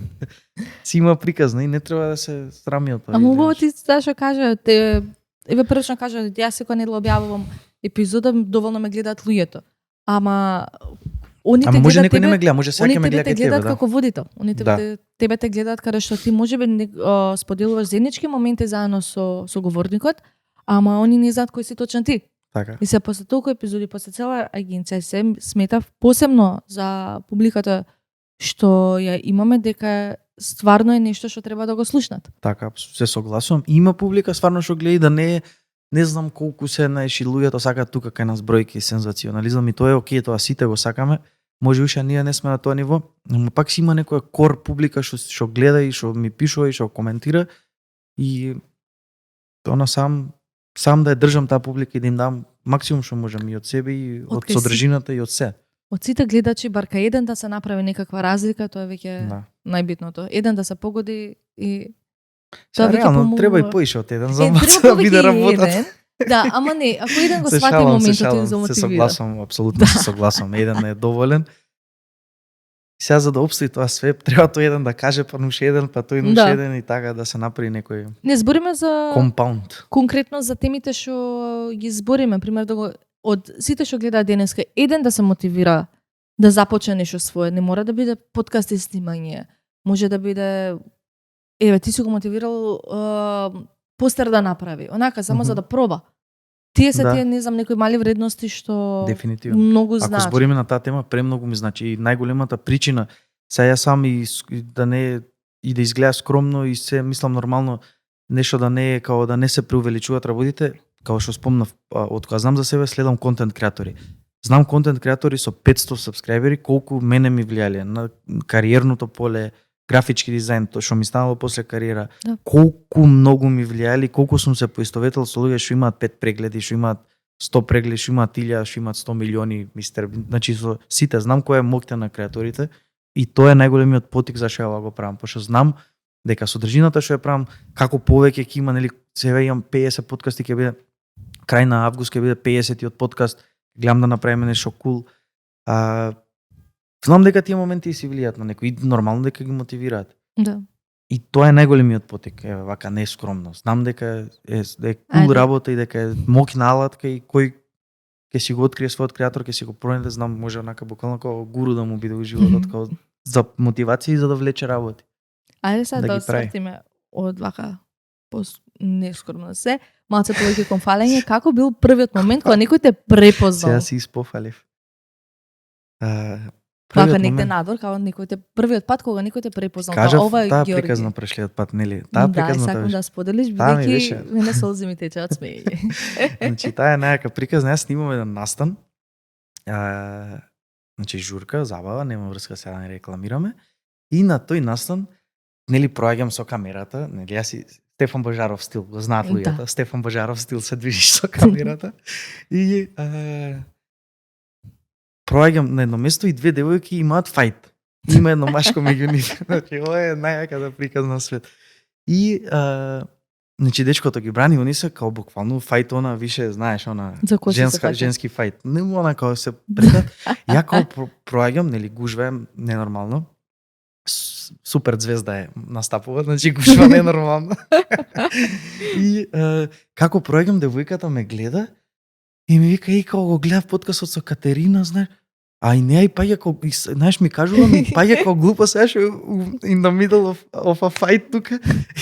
си има приказна и не треба да се срами од тоа. Ама убаво ти зашо кажа, еве првично кажа, јас секој недела објавувам епизода, доволно ме гледаат луѓето. Ама Они Ама може некој не ме гледа, може сега ќе ме гледа те кај тебе, гледаат да. како водител. Они тебе те гледаат каде што ти можеби споделуваш заеднички моменти заедно со говорникот, ама они не знаат кој си точно ти. Така. И се после толку епизоди, после цела агенција се сметав посебно за публиката што ја имаме дека стварно е нешто што треба да го слушнат. Така, се согласувам. Има публика стварно што гледа да не знам колку се најши луѓето сакаат тука кај нас бројки и сензационализам и тоа е окей, тоа сите го сакаме. Може уште ние не сме на тоа ниво, но пак си има некоја кор публика што гледа и што ми пишува и што коментира и тоа сам да ја држам таа публика и да им дам максимум што можам и од себе и од содржината и од се. Од сите гледачи барка еден да се направи некаква разлика, тоа веќе најбитното. Еден да се погоди и тоа веќе помогува. Треба и поише од еден за да биде работат. Да, ама не, ако еден го свати моментот и замотивира. Се согласувам, апсолутно се согласувам. Еден е доволен. Сега за да обстои тоа све, треба тој еден да каже, па нуш еден, па тој нуш еден и така да се направи некој не збориме за компаунд. Конкретно за темите што ги збориме, пример да го од сите што гледаат денеска, еден да се мотивира да започне нешто свое, не мора да биде подкаст и снимање. Може да биде ти си го мотивирал постер да направи. Онака само за да проба. Тие се тие, не знам, некои мали вредности што дефинитивно многу значи. Ако збориме на таа тема, премногу ми значи и најголемата причина се ја сам и да не и да изгледа скромно и се мислам нормално нешто да не е као да не се преувеличуваат работите, као што спомнав, од кога знам за себе следам контент креатори. Знам контент креатори со 500 сабскрајбери, колку мене ми влијале на кариерното поле, графички дизајн, тоа што ми станало после кариера, колку многу ми влијали, колку сум се поистоветил со луѓе што имаат 5 прегледи, што имаат 100 прегледи, што имаат 1000, што имаат 100 милиони, значи со сите знам која е моќта на креаторите и тоа е најголемиот потик зашто ја го правам, пошто знам дека содржината што ја правам, како повеќе ќе има, нели, сега имам 50 подкасти, ќе биде крај на август ќе биде 50-тиот подкаст, гледам да направиме нешто кул. Знам дека тие моменти си влијаат на некој и нормално дека ги мотивираат. Да. И тоа е најголемиот потик, вака не скромност. Знам дека е кул работа и дека е моќна алатка и кој ќе си го открие својот креатор, ќе си го пронајде, знам, може онака буквално како гуру да му биде во животот, како за мотивација и за да влече работи. Ајде сега да освртиме од вака нескромно се, малце повеќе кон фалење, како бил првиот момент кога некој те препознал? Сега си испофалив. Вака негде надвор, као некој те првиот пат кога некој те препознал, ова е таа Ѓорги. приказна прешлиот пат, нели? Таа приказна сакам да споделиш, бидејќи мене солзи ми тече од смеј. Значи таа е најака приказна, јас снимам еден настан. Значи журка, забава, нема врска сега да не рекламираме. И на тој настан, нели, проаѓам со камерата, нели, јас си Стефан Божаров стил, го знаат луѓето, Стефан Божаров стил се движиш со камерата. И проаѓам на едно место и две девојки имаат фајт. Има едно машко меѓу нив. Значи, ова е најаката приказна свет. И значи дечкото ги брани, они се као буквално фајт, она више, знаеш, она женски фајт. Не му она као се предат. Ја као проаѓам, нели, гужвам ненормално. Супер звезда е настапува, значи гужва ненормално. И како проаѓам, девојката ме гледа и ми вика, као го гледав подкастот со Катерина, знаеш, а и не, паѓа као, знаеш, ми кажува, ми паѓа као глупа сега што in the middle of a fight тука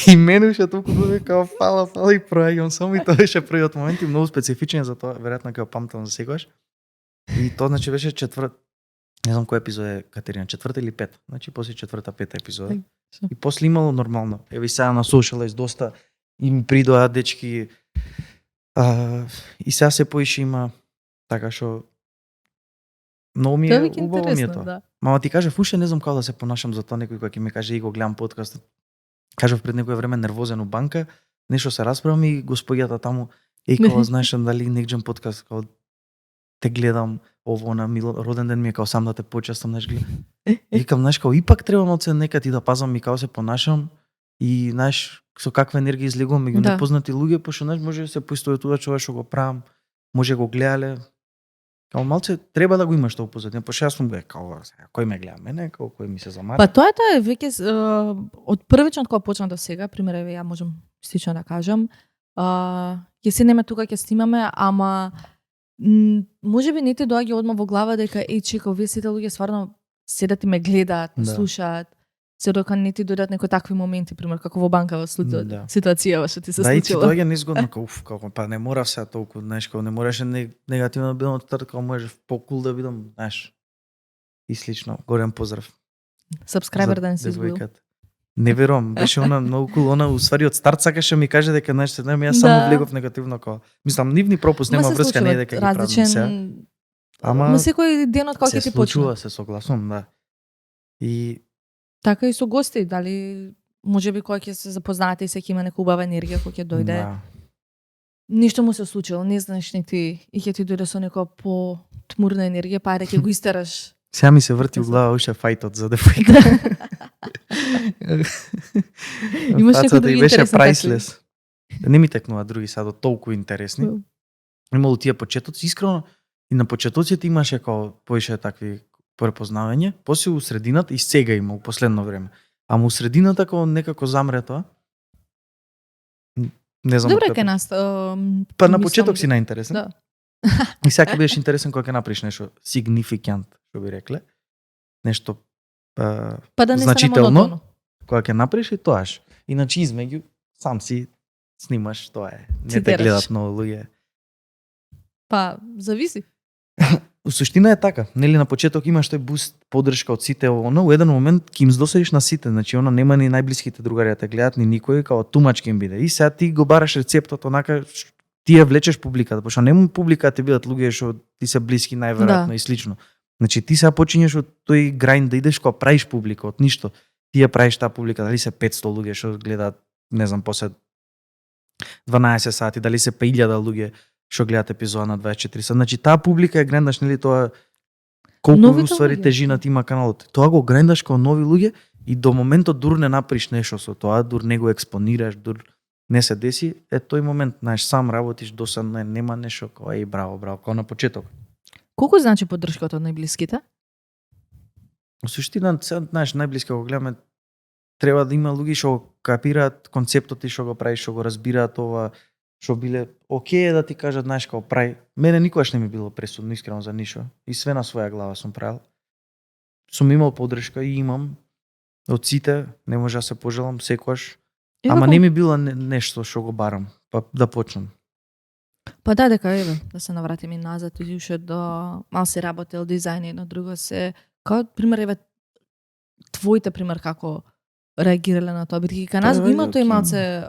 и мене уште толку добре као фала и проаѓам само и тоа беше првиот момент и многу специфичен за тоа, веројатно ќе го памтам за секогаш. И тоа значи беше не знам кој епизод е Катерина, 4 или 5, значи после 4-5 епизода. И после имало нормално. Еви сега на Socialize доста и ми придоа дечки и сега се поише има така што многу ми е убаво ми е тоа. Да. Мама ти кажав, уште не знам како да се понашам за тоа, некој кој ќе ми каже и го гледам подкастот. Кажав пред некој време нервозен у банка, нешто се расправам и господјата таму, како знаеш дали некој подкаст, како те гледам, ово на роден ден ми е као сам да те почестам, знаеш, гледам. И викам, знаеш, као ипак треба малце некад и да пазам и како се понашам и знаеш со каква енергија излегувам меѓу непознати луѓе, пошто знаеш може да се поистоветува ова што го правам, може го гледале. Као малце треба да го имаш тоа позадина, пошто јас сум као кој ме гледа мене, као кој ми се замара. Па тоа е веќе од првичен кога почна до сега, пример еве ја можам слично да кажам, ќе седнеме тука, ќе снимаме, ама можеби не ти доаѓа одма во глава дека чека, овие сите луѓе стварно седат и ме гледаат, слушаат, се дока не ти дојдат некои такви моменти, пример како во банкава ситуација што ти се случила. Да, и ти доаѓа незгодно како па не мора се толку, знаеш, како не мораше негативно да бидам од како можеш покул да бидам, знаеш. И слично. Голем поздрав. Subscriber да не си изгубил. Не верувам, беше она многу кул, она усвари од старт сакаше ми каже дека знаеш, јас само влегов негативно како. Мислам, нивни пропуст нема врска, не е дека ги правам се. Ама секој денот кога ќе ти почне. Се случува, се согласувам, да. И така и со гости, дали можеби кога ќе се запознаете и секој има нека убава енергија кога ќе дојде. Да. Ништо му се случило, не знаеш ни ти и ќе ти дојде со некоја по-тмурна енергија, па ајде ќе го истераш. Сега ми се врти у глава уште фајтот за девојка. Имаш некои други беше прайслес. Не ми текнува други садо толку интересни. Имало тие почетоци, искрено и на почетоците имаше како поише такви препознавање, после у средината и сега има у последно време. Ама у средината како некако замре тоа. Не знам. Добре ке нас. Па на почеток си најинтересен. Да. И сега бидеш интересен кога ќе направиш нешто significant, што би рекле. Нешто па да не значително. Кога ќе направиш и тоаш. Иначе измеѓу сам си снимаш, тоа е. Не те гледат многу луѓе. Па зависи. У суштина е така, нели на почеток имаш тој буст поддршка од сите, оно у еден момент ќе им здосадиш на сите, значи она нема ни најблиските другари да те гледат ни никој, као тумач ќе им биде. И сега ти го бараш рецептот онака ти ја влечеш публиката, пошто нема публика те бидат луѓе што ти се блиски најверојатно и слично. Значи ти сега почињеш од тој грајнд да идеш кога правиш публика од ништо. Ти ја правиш таа публика, дали се 500 луѓе што гледаат, не знам, после 12 сати, дали се 5000 луѓе што гледат епизода на 24 сати. Значи таа публика е грендаш, нели тоа колку уствари тежинат има каналот. Тоа го грендаш како нови луѓе и до моментот дур не направиш нешто со тоа, дур не го експонираш, дур не се деси, е тој момент, знаеш, сам работиш, досадно нема нешто како еј браво, како на почеток. Колку значи поддршката од најблиските? Во суштина, знаеш, најблиска го гледаме, треба да има луѓе што капираат концептот и што го правиш, што го разбираат ова, што биле окей да ти кажат, знаеш, како прави. Мене никогаш не ми било пресудно, искрено за ништо. И све на своја глава сум правил. Сум имал поддршка и имам од сите, не може да се пожелам секогаш. Ама не ми било нешто што го барам, па да почнам. Па да, дека еве, да се навратиме назад и уште до мал се работел дизајн и на друго се, како пример еве твоите пример како реагирале на тоа, бидејќи кај нас го има тој малце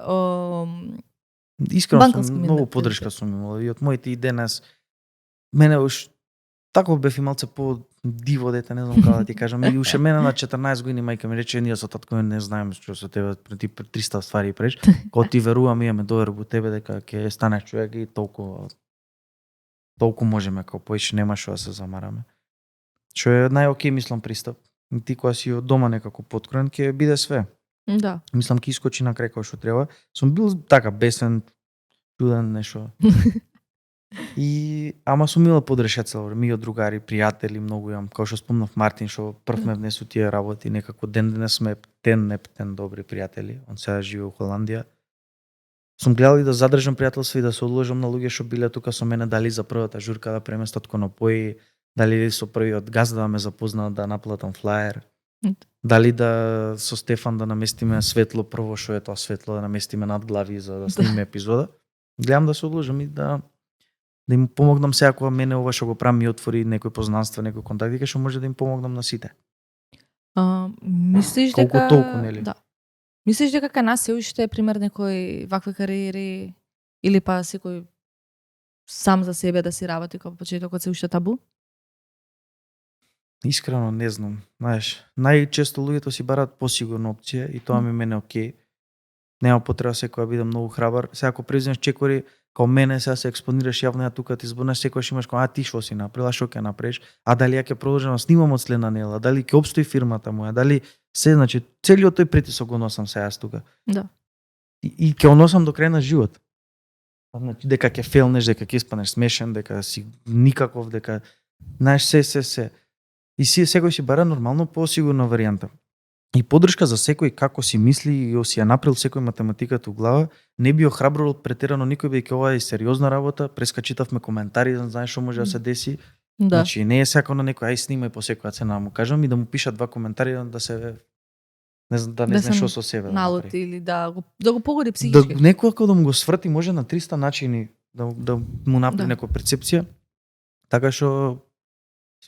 искрено сум многу поддршка сум имал и од моите идеи нас мене уш тако бев и малце по диво дете, не знам како да ти кажам, и уште мене на 14 години мајка ми рече ние со татко не знаеме што со тебе ти 300 ствари преш, кога ти верувам имаме доверба во тебе дека ќе станеш човек и толку можеме како поише нема што да се замараме. Што е најокей мислам пристап. Ти кога си од дома некако поткроен ќе биде све. Да. Мислам ќе искочи на крај кој што треба. Сум бил така бесен, чуден нешто. И ама сум имал поддршка цело време, ми од другари, пријатели многу имам, како што спомнав Мартин што прв ме внесу тие работи, некако ден сме тен добри пријатели. Он сега живее во Холандија. Сум гледал и да задржам пријателство и да се одложам на луѓе што биле тука со мене, дали за првата журка да преместат конопои, дали со првиот газда да ме запознаат да наплатам флаер. Дали да со Стефан да наместиме светло, прво што е тоа светло, да наместиме над глави за да снимиме епизода. Гледам да се одложам и да им помогнам сега кога мене ова што го правам ми отвори некој познанство, некој контакт, дека што може да им помогнам на сите. Мислиш дека колку толку, нели? Да. Мислиш дека кај нас се уште е пример некој вакви кариери или па секој сам за себе да си работи како почетокот се уште табу? Искрено не знам. Знаеш, најчесто луѓето си бараат посигурна опција и тоа ми мене окей. Нема потреба секој да биде многу храбар. Сега ако преземеш чекори као мене, сега се експонираш јавно, ја тука ти зборнаш, секојаш имаш као ти што си направила, што ќе направиш, а дали ја ќе продолжам да снимам од следна недела, дали ќе опстои фирмата моја, дали се, значи целиот тој притисок го носам сега јас тука. Да. И ќе го носам до крај на живот. Значи дека ќе фейлнеш, дека ќе испаднеш смешен, дека си никаков, дека знаеш се. И секој си бара нормално посигурна варијанта. и поддршка за секој како си мисли и си ја направил секој математиката у глава, не би охрабрувал претерано никој, бидејќи ова е сериозна работа, преска читавме коментари, да знаеш што може да се деси. Да. Значи не е сакано на некој ај снимај по секоја цена, му кажам и да му пишат 2 коментари да се не знаеш што со себе. Налути или да го погоди психички. Да некој ако да му го сврти може на 300 начини да му направи некоја перцепција. Така што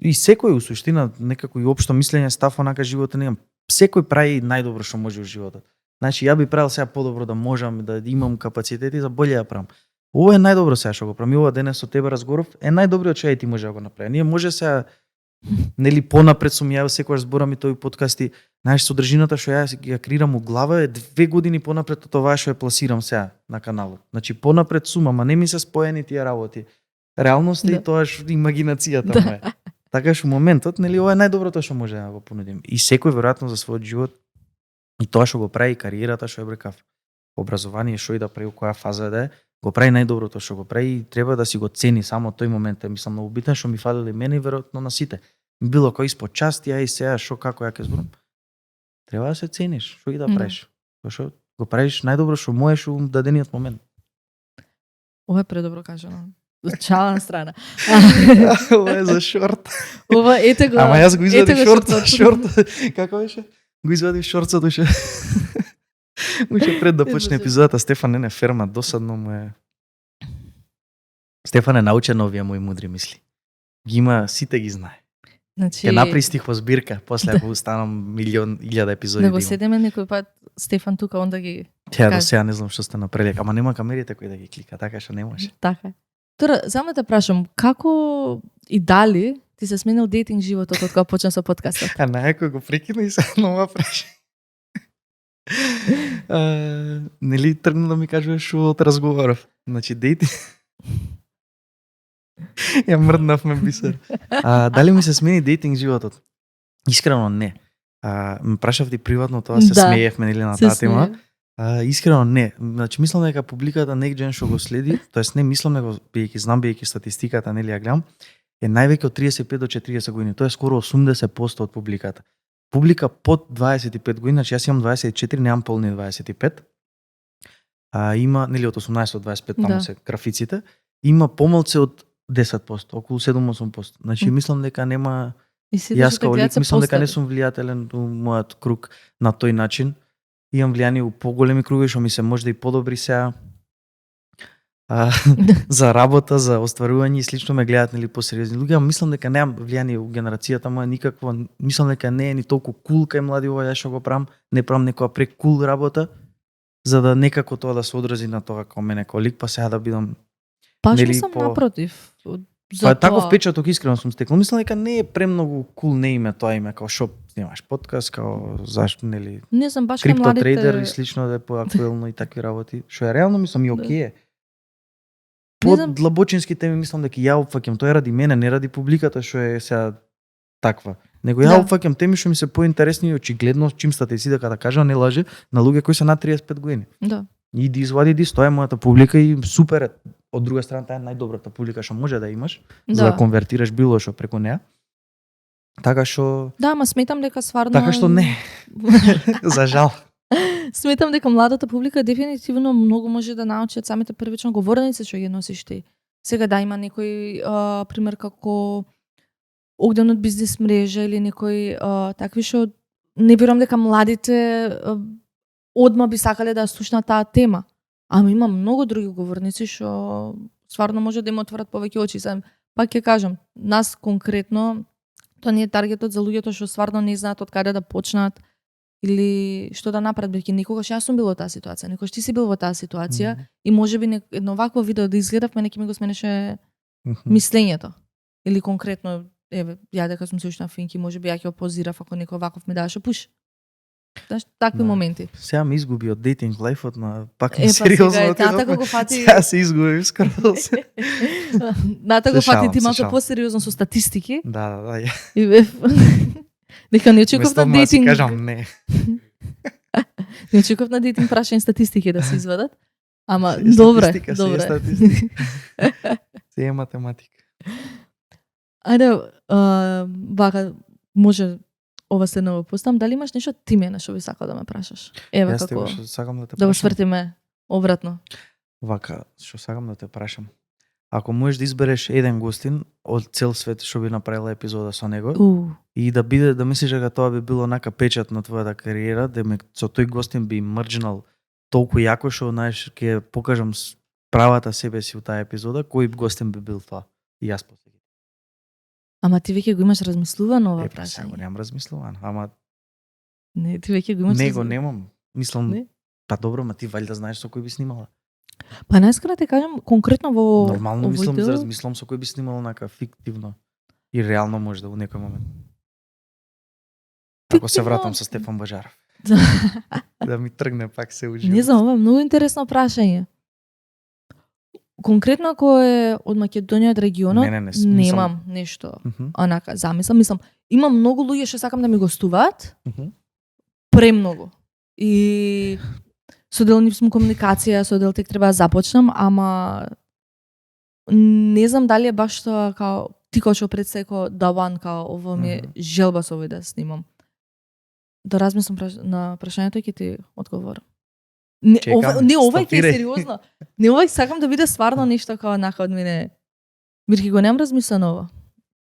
и секој у суштина некако и општо мислење став онака животот немам. Секој прави најдобро што може во животот. Значи ја би правил сега подобро да можам да имам капацитети за боле да правам. Ова е најдобро сега што го правам. И ова денес со тебе разговоров е најдобриот што ти може да го направи. Ние може сега нели понапред сум јавил секогаш зборам и тој подкасти, знаеш содржината што ја ја креирам у глава е 2 години понапред од тоа што ја пласирам сега на каналот. Значи понапред сум, ама не ми се споени тие работи. Реалноста и тоа што имагинацијата ме. Така што моментот, нели ова е најдоброто што може да го понудим. И секој веројатно за својот живот и тоа што го прави, кариерата што е брекав, образование што и да прави, која фаза да е, го прави најдоброто што го прави и треба да си го цени само тој момент. Мислам многу битен што ми фалеле мене и веројатно на сите. Било кој испод части, и сега што како ја ќе зборам. Треба да се цениш, што и да правиш. Што го правиш најдобро што можеш у дадениот момент. Ова е предобро кажано. Чална страна. Ова е за шорт. Ова ете го. Ама јас го извадив шорт. Како беше? Го извадив шорцот уште. Уште пред да почне епизодата, Стефан не ферма, досадно му е. Стефан е научен на овие мои мудри мисли. Ги има, сите ги знае. Значи, ќе направи стихосбирка, после ако станам 1000 епизоди. Да го седеме некој пат Стефан тука, онда ги. Ја до сега не знам што сте направили, ама нема камерите кои да ги клика, така што не може. Така. Тора, само те прашам, како и дали ти се сменил дейтинг животот од кога почна со подкастот? А најако го прекина и се нова праша. Нели тргна да ми кажеш од разговоров. Значи дейтинг. Ја мрднавме бисер. Дали ми се смени дейтинг животот? Искрено не. Ме прашав ти приватно тоа, се смеевме нели на таа тема. Искрено не. Значи мислам дека публиката Next Gen што го следи, тоест не мислам дека бидејќи статистиката нели ја гледам, е највеќе од 35 до 40 години. Тоа е скоро 80% од публиката. Публика под 25 години, значи јас имам 24, немам полни 25. Има нели од 18 до 25 таму се графиците, има помалце од 10%, околу 7-8%. Значи мислам дека нема јас као лик, мислам дека не сум влијателен у мојот круг на тој начин. Имам влијание у поголеми кругови што ми се може да и подобри сега. За работа, за остварување и слично ме гледаат нели посериозни луѓе, ама мислам дека немам влијание у генерацијата моја никакво. Мислам дека не е ни толку кул кај млади ова ја што го правам, не правам некоја прекул работа за да некако тоа да се одрази на тоа како мене како лик, па сега да бидам Баш мислам напротив. Па таков впечаток искрено сум стекнал. Мислам дека не е премногу кул не име тоа име како што снимаш подкаст, како зашто нели. Не знам баш кај младите трейдер и слично да е поактуелно и такви работи. Што е реално мислам и окей. Под длабочински теми мислам дека ја опфаќам, тоа е ради мене, не ради публиката што е сега таква. Него ја опфаќам теми што ми се поинтересни и очигледно чим статистиката да кажа не лаже на луѓе кои се над 35 години. Да. И извади тоа е мојата публика и супер. Од друга страна таа е најдобрата публика што може да имаш за да конвертираш било што преку неа. Така што да, ама сметам дека стварно така што не. За жал. Сметам дека младата публика дефинитивно многу може да научи од самите првично говореници што ги носиш ти. Сега да има некој пример како Огден од бизнес мрежа или некој такви што не верувам дека младите одма би сакале да слушнат таа тема. Ама има многу други говорници што стварно може да им отворат повеќе очи. Пак ќе кажам, нас конкретно тоа не е таргетот за луѓето што стварно не знаат од каде да почнат или што да направат, бидејќи никогаш јас сум бил во таа ситуација, никогаш ти си бил во таа ситуација и можеби едно вакво видео да изгледавме неќе ми го сменеше мислењето. Или конкретно, еве, ја дека сум се уште на финки, можеби ја ќе опозирав ако некој ваков ми даваше пуш. Знаеш, такви моменти. Сега ми изгуби од дейтинг лајфот, на пак не сериозно. Тата го фати. Сега се изгуби скоро. Ната го фати ти малку посериозно со статистики. Да. Дека не очекував на дейтинг. Кажам не. Не очекував на дейтинг прашање статистики да се извадат. Ама добре. Се е математика. Ајде, вака може ова се ново пустам, дали имаш нешто ти мене што би сакал да ме прашаш? Ева Јас како што сакам да те да го прашам. свртиме обратно. Вака, што сакам да те прашам. Ако можеш да избереш еден гостин од цел свет што би направила епизода со него и да биде да мислиш дека тоа би било нака печат на твојата кариера, да со тој гостин би мрџнал толку јако што знаеш ќе покажам правата себе си у таа епизода, кој гостин би бил тоа? И јас посеќам. Ама ти веќе го имаш размислувано ова Сега прашање? немам размислуван, ама Не, ти веќе го имаш. него немам. Мислам, Не? па добро, ма ти валјда знаеш со кој би снимала. Па најскоро ти кажам конкретно во Нормално овој мислам, дел, размислам со кој би снимала нака фиктивно и реално може да во некој момент. Ако се Фиктивно? вратам со Стефан Бажаров. Да ми тргне пак се уживот. Не знам, ова е многу интересно прашање. Конкретно ако е од Македонија од регионот, Не, немам нешто. Онака, замислам, имам многу луѓе што сакам да ми гостуваат, премногу. И со дел нив сум комуникација, со дел тек треба да започнам, ама не знам дали е баш тоа као ти кој што предсеко да one као ово ми е желба со овој да снимам. Да размислам на прашањето и ќе ти одговорам. Не, овај ќе е сериозно. Не, овај сакам да биде стварно нешто као нака од мене. Бирки го немам размислено ова.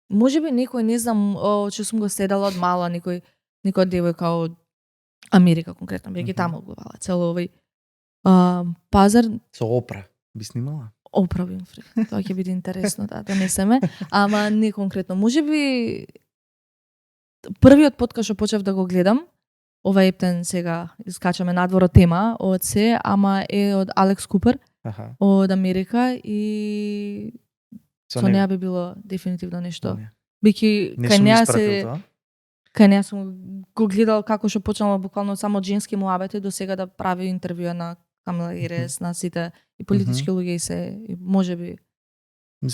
Може би некој, не знам, че сум го седала од мала, некој девојка од Америка конкретно, бирки таму гледала цело овој пазар. Со Опра би снимала? Опра Винфри. Тоа ќе биде интересно да донесеме, ама не конкретно. Може би првиот подкаст што почев да го гледам, ова ептен сега искачаме надвор од тема, од се, ама е од Алекс Купер, од Америка и со неа би било дефинитивно нешто. Бики кај неа сум го гледал како што почнала буквално само од женски муабети до сега да прави интервјуа на Камила Ирес, на сите и политички луѓе и се, и можеби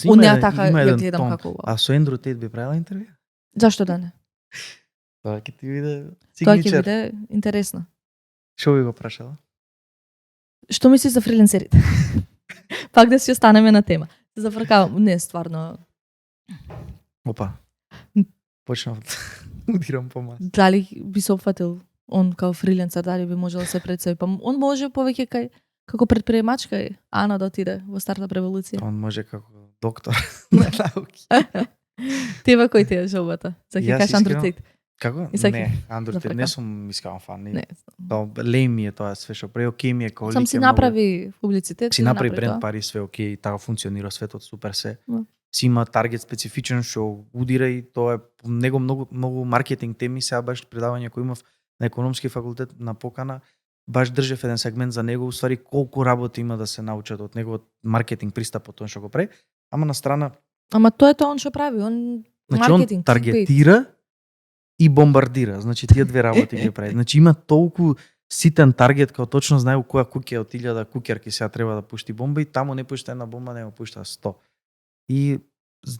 од неа така ја гледам како. А со Ендрю Тейт би правила интервју? Зашто да не? Тоа ќе ти биде Тоа сигничер. ќе биде интересно. Што би го прашала? Што мислиш за фрилансерите? Пак да си останеме на тема. Се зафркавам, не, стварно. Опа. Почнав удирам помалку. Дали би се опфатил он као фрилансер, дали би можел да се представи? Па он може повеќе како предприемач кај Ана да отиде во стартап револуција. Он може како доктор на науки. Тебе кој ти е желбата? За ќе кажеш Андрю Тейт. Како? Не, Андрю Тейт не сум искрен фан. Не. Леј ми е тоа све што прави, окей ми е како лик. Сам си направи публицитет. Си направи бренд, пари, све окей, така функционира светот, супер се. Си има таргет специфичен што удира и тоа е него многу маркетинг теми, сега баш предавање кој имав на економски факултет на покана, баш држев еден сегмент за него, уствари колку работи има да се научат од неговот маркетинг пристап тоа што го прави, ама на страна. Ама тоа е тоа он што прави, он маркетинг, он таргетира и бомбардира, значи тие две работи ги прави. Значи има толку ситен таргет као точно знае у која куќа од 1000 куќарки сега треба да пушти бомба и таму не пушта една бомба, него пушта 100. И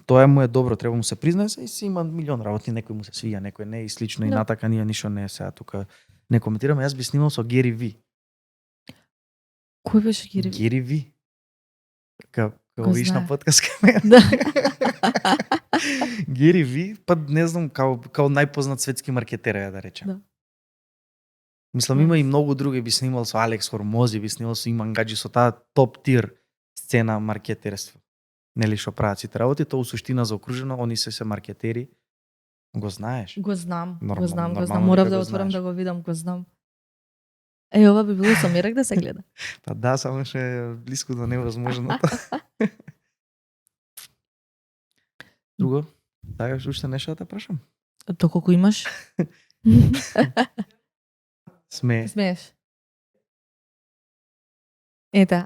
тоа му е добро, треба му се признае и си има милион работи, некој му се свија, некој не и слично и натака ние ништо не е сега тука не коментираме. Јас би снимал со Гери Ви. Кој беше Гери Ви? Гери Ви. Како виш на подкаст Да. Гери Ви, па не знам, као најпознат светски маркетер е, да речем. Да. Мислам, има и многу други, би снимал со Алекс Хормози, би снимал со Иман Гаджи, со таа топ тир сцена маркетерство. Нели што прават сите работи, тоа у суштина заокружено, они се маркетери. Го знаеш? Го знам. Нормално Морав да отворам да го видам, го знам. Ова би било со мерак да се гледа. Па да, само што е блиску до невозможното. Друго? Сакаш уште нешто да те прашам? То колку имаш? Смееш. Ете,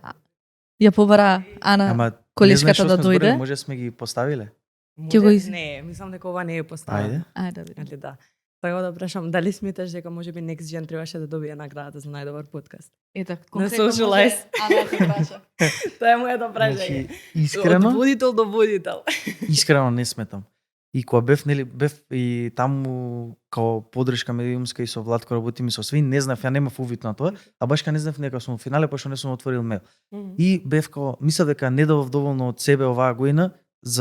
ја побара Ана колешката да дојде. Може сме ги поставиле? Не, мислам дека ова не е поставено. Ајде да видим. Да. Така да прашам, дали сметаш дека можеби Next Gen требаше да добие наградата за најдобар подкаст? Ете, конкретно може Ана ќе праша. Тоа е моето прашање. Искрено? Од водител до водител. Искрено не сметам. И кога бев и таму као подршка медиумска и со Владко работиме со све, не знав, ја немав увид на тоа, а баш не знав нека сум во финале, пошто не сум отворил мејл. И бев као, мислев дека не давав доволно од себе оваа година,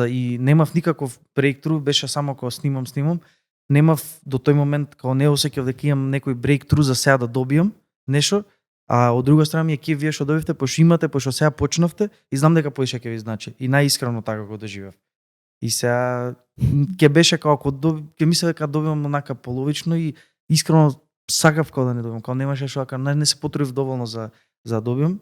и немав никаков брејктру, беше само као снимам, немав до тој момент као не осеќав дека имам некој breakthrough за сега да добијам нешто, а од друга страна ми е ке вие што добивте, пошто имате, пошто сега почнавте и знам дека поише ќе ви значи и најискрено така го доживев. И сега ќе беше како ќе мислев дека добивам онака половично и искрено сакав као да не добивам, као немаше што дека не се потрудив доволно за да добивам.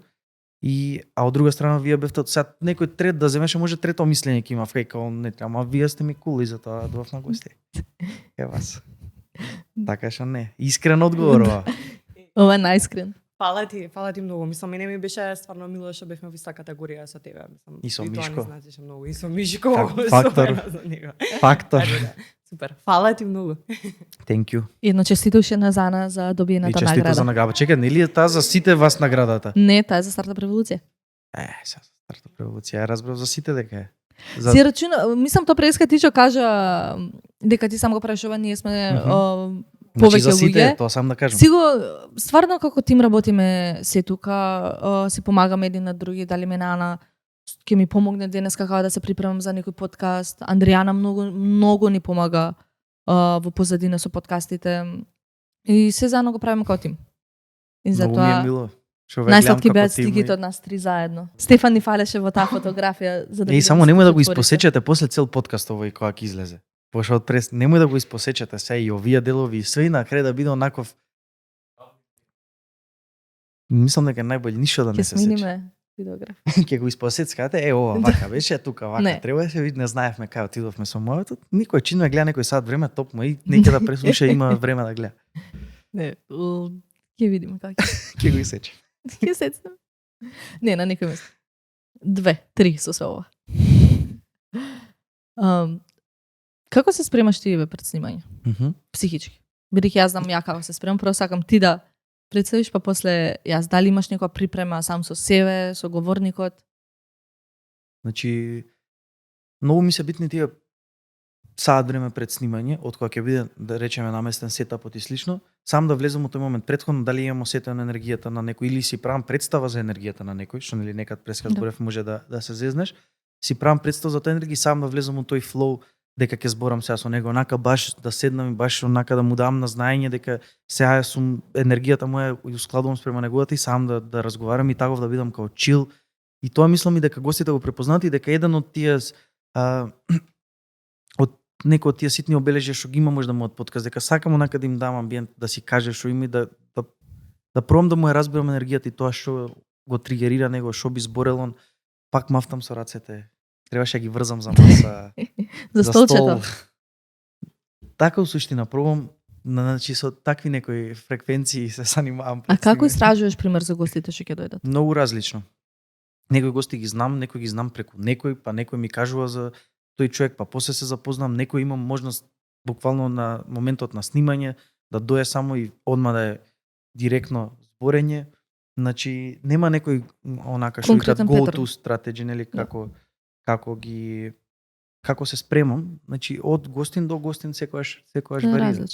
А од друга страна вие бевте сега некој трет да земеше, може трето мислење ќе има као не треба, ама вие сте ми кул и затоа дојдов на гости. Е вас. Така што не, искрен одговор ова. Ова е најискрен. Фала ти многу. Мислам, мене ми беше стварно мило што бевме во иста категорија со тебе. Мислам, и со Мишко. Многу. И со Мишко. Фактор. Супер. Фала ти многу. Thank you. Едно честито уште на Зана за добиената награда. И честито за награда. Чекај, нели е таа за сите вас наградата? Не, таа е за Стартап револуција. Сега за Стартап револуција. Ја разбрав за сите дека е. Си рачуна, мислам тоа преска ти што кажа дека ти сам го правиш ова, ние сме повеќе за сите, луѓе. тоа сам да кажам. Сиго, стварно како тим работиме се тука, се помагаме един на други, дали мене Ана ќе ми помогне денес како да се припремам за некој подкаст. Андријана многу ни помага во позадина со подкастите. И се заедно го правиме како тим. И затоа најсладки беат стигите од нас три заедно. Стефан ни фалеше во таа фотографија за да. Само немој да го испосечете после цел подкаст овој кога ќе излезе. Пошто од прес немој да го испосечете се и овие делови и све на крај да биде онаков. Мислам дека најбоље ништо да не се сече. Видеограф. Ќе го испосецкате, ова вака беше, тука вака требаше, не знаевме кај отидовме со мојот. Никој чин ме гледа некој сат време, топ мој, неќе да преслуша, има време да гледа. Не, ќе видиме како. Ќе го исече. Ќе сецнем. Не, на некој место. 2, 3 со се ова. Како се спремаш ти пред снимање? Психички. Бидејќи јас знам ја како се спремам, прво сакам ти да представиш, па после јас дали имаш некоја припрема сам со себе, со говорникот? Значи, многу ми се битни тие саат време пред снимање, од кога ќе биде, да речеме, наместен сетапот и слично, сам да влезам во тој момент. Претходно дали имам осетено енергијата на некој или си правам представа за енергијата на некој, што нели некад пресказ зборев може да се зезнеш, си правам представа за тој енергија, сам да влезам во тој флоу дека ќе зборам сега со него, онака баш да седнам и баш онака да му дам на знаење дека сега сум енергијата моја и ускладувам спрема неговата и сам да разговарам и таков да бидам као чил. И тоа мислам и дека гостите го препознат и дека еден од тие од некој од тие ситни обележја што ги има може да му од подкаст, дека сакам онака да им дам амбиент да си каже што има и да пробам да му ја разберам енергијата и тоа што го тригерира него, што би зборел он, пак мафтам со рацете. Требаше да ги врзам за маса. За столчето. Така у суштина пробам, значи со такви некои фреквенции се занимавам. А како истражуваш пример за гостите што ќе дојдат? Многу различно. Некои гости ги знам, некои ги знам преку некој, па некој ми кажува за тој човек, па после се запознам, некој имам можност буквално на моментот на снимање да дое само и одма да е директно зборење. Значи нема некој онака што викаат go to strategy, нели како се спремам, значи од гостин до гостин секогаш варира.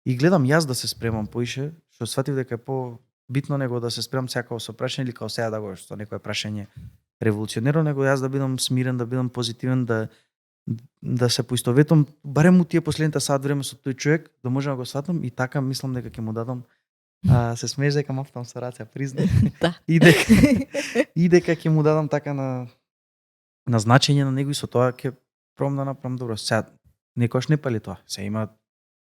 И гледам јас да се спремам поише, што сватив дека е по-битно него да се спремам секако со прашање или као сега да го што некое прашање револуционерно, него јас да бидам смирен, да бидам позитивен, да се поистоветам барем у тие последните саат време со тој човек, да можам да го сватам и така мислам дека ќе му дадам се смееш дека мафтам со раце, призна. И дека ќе му дадам така на значење на него и со тоа ќе пробам да направам добро. Сега некош не пали тоа. Се има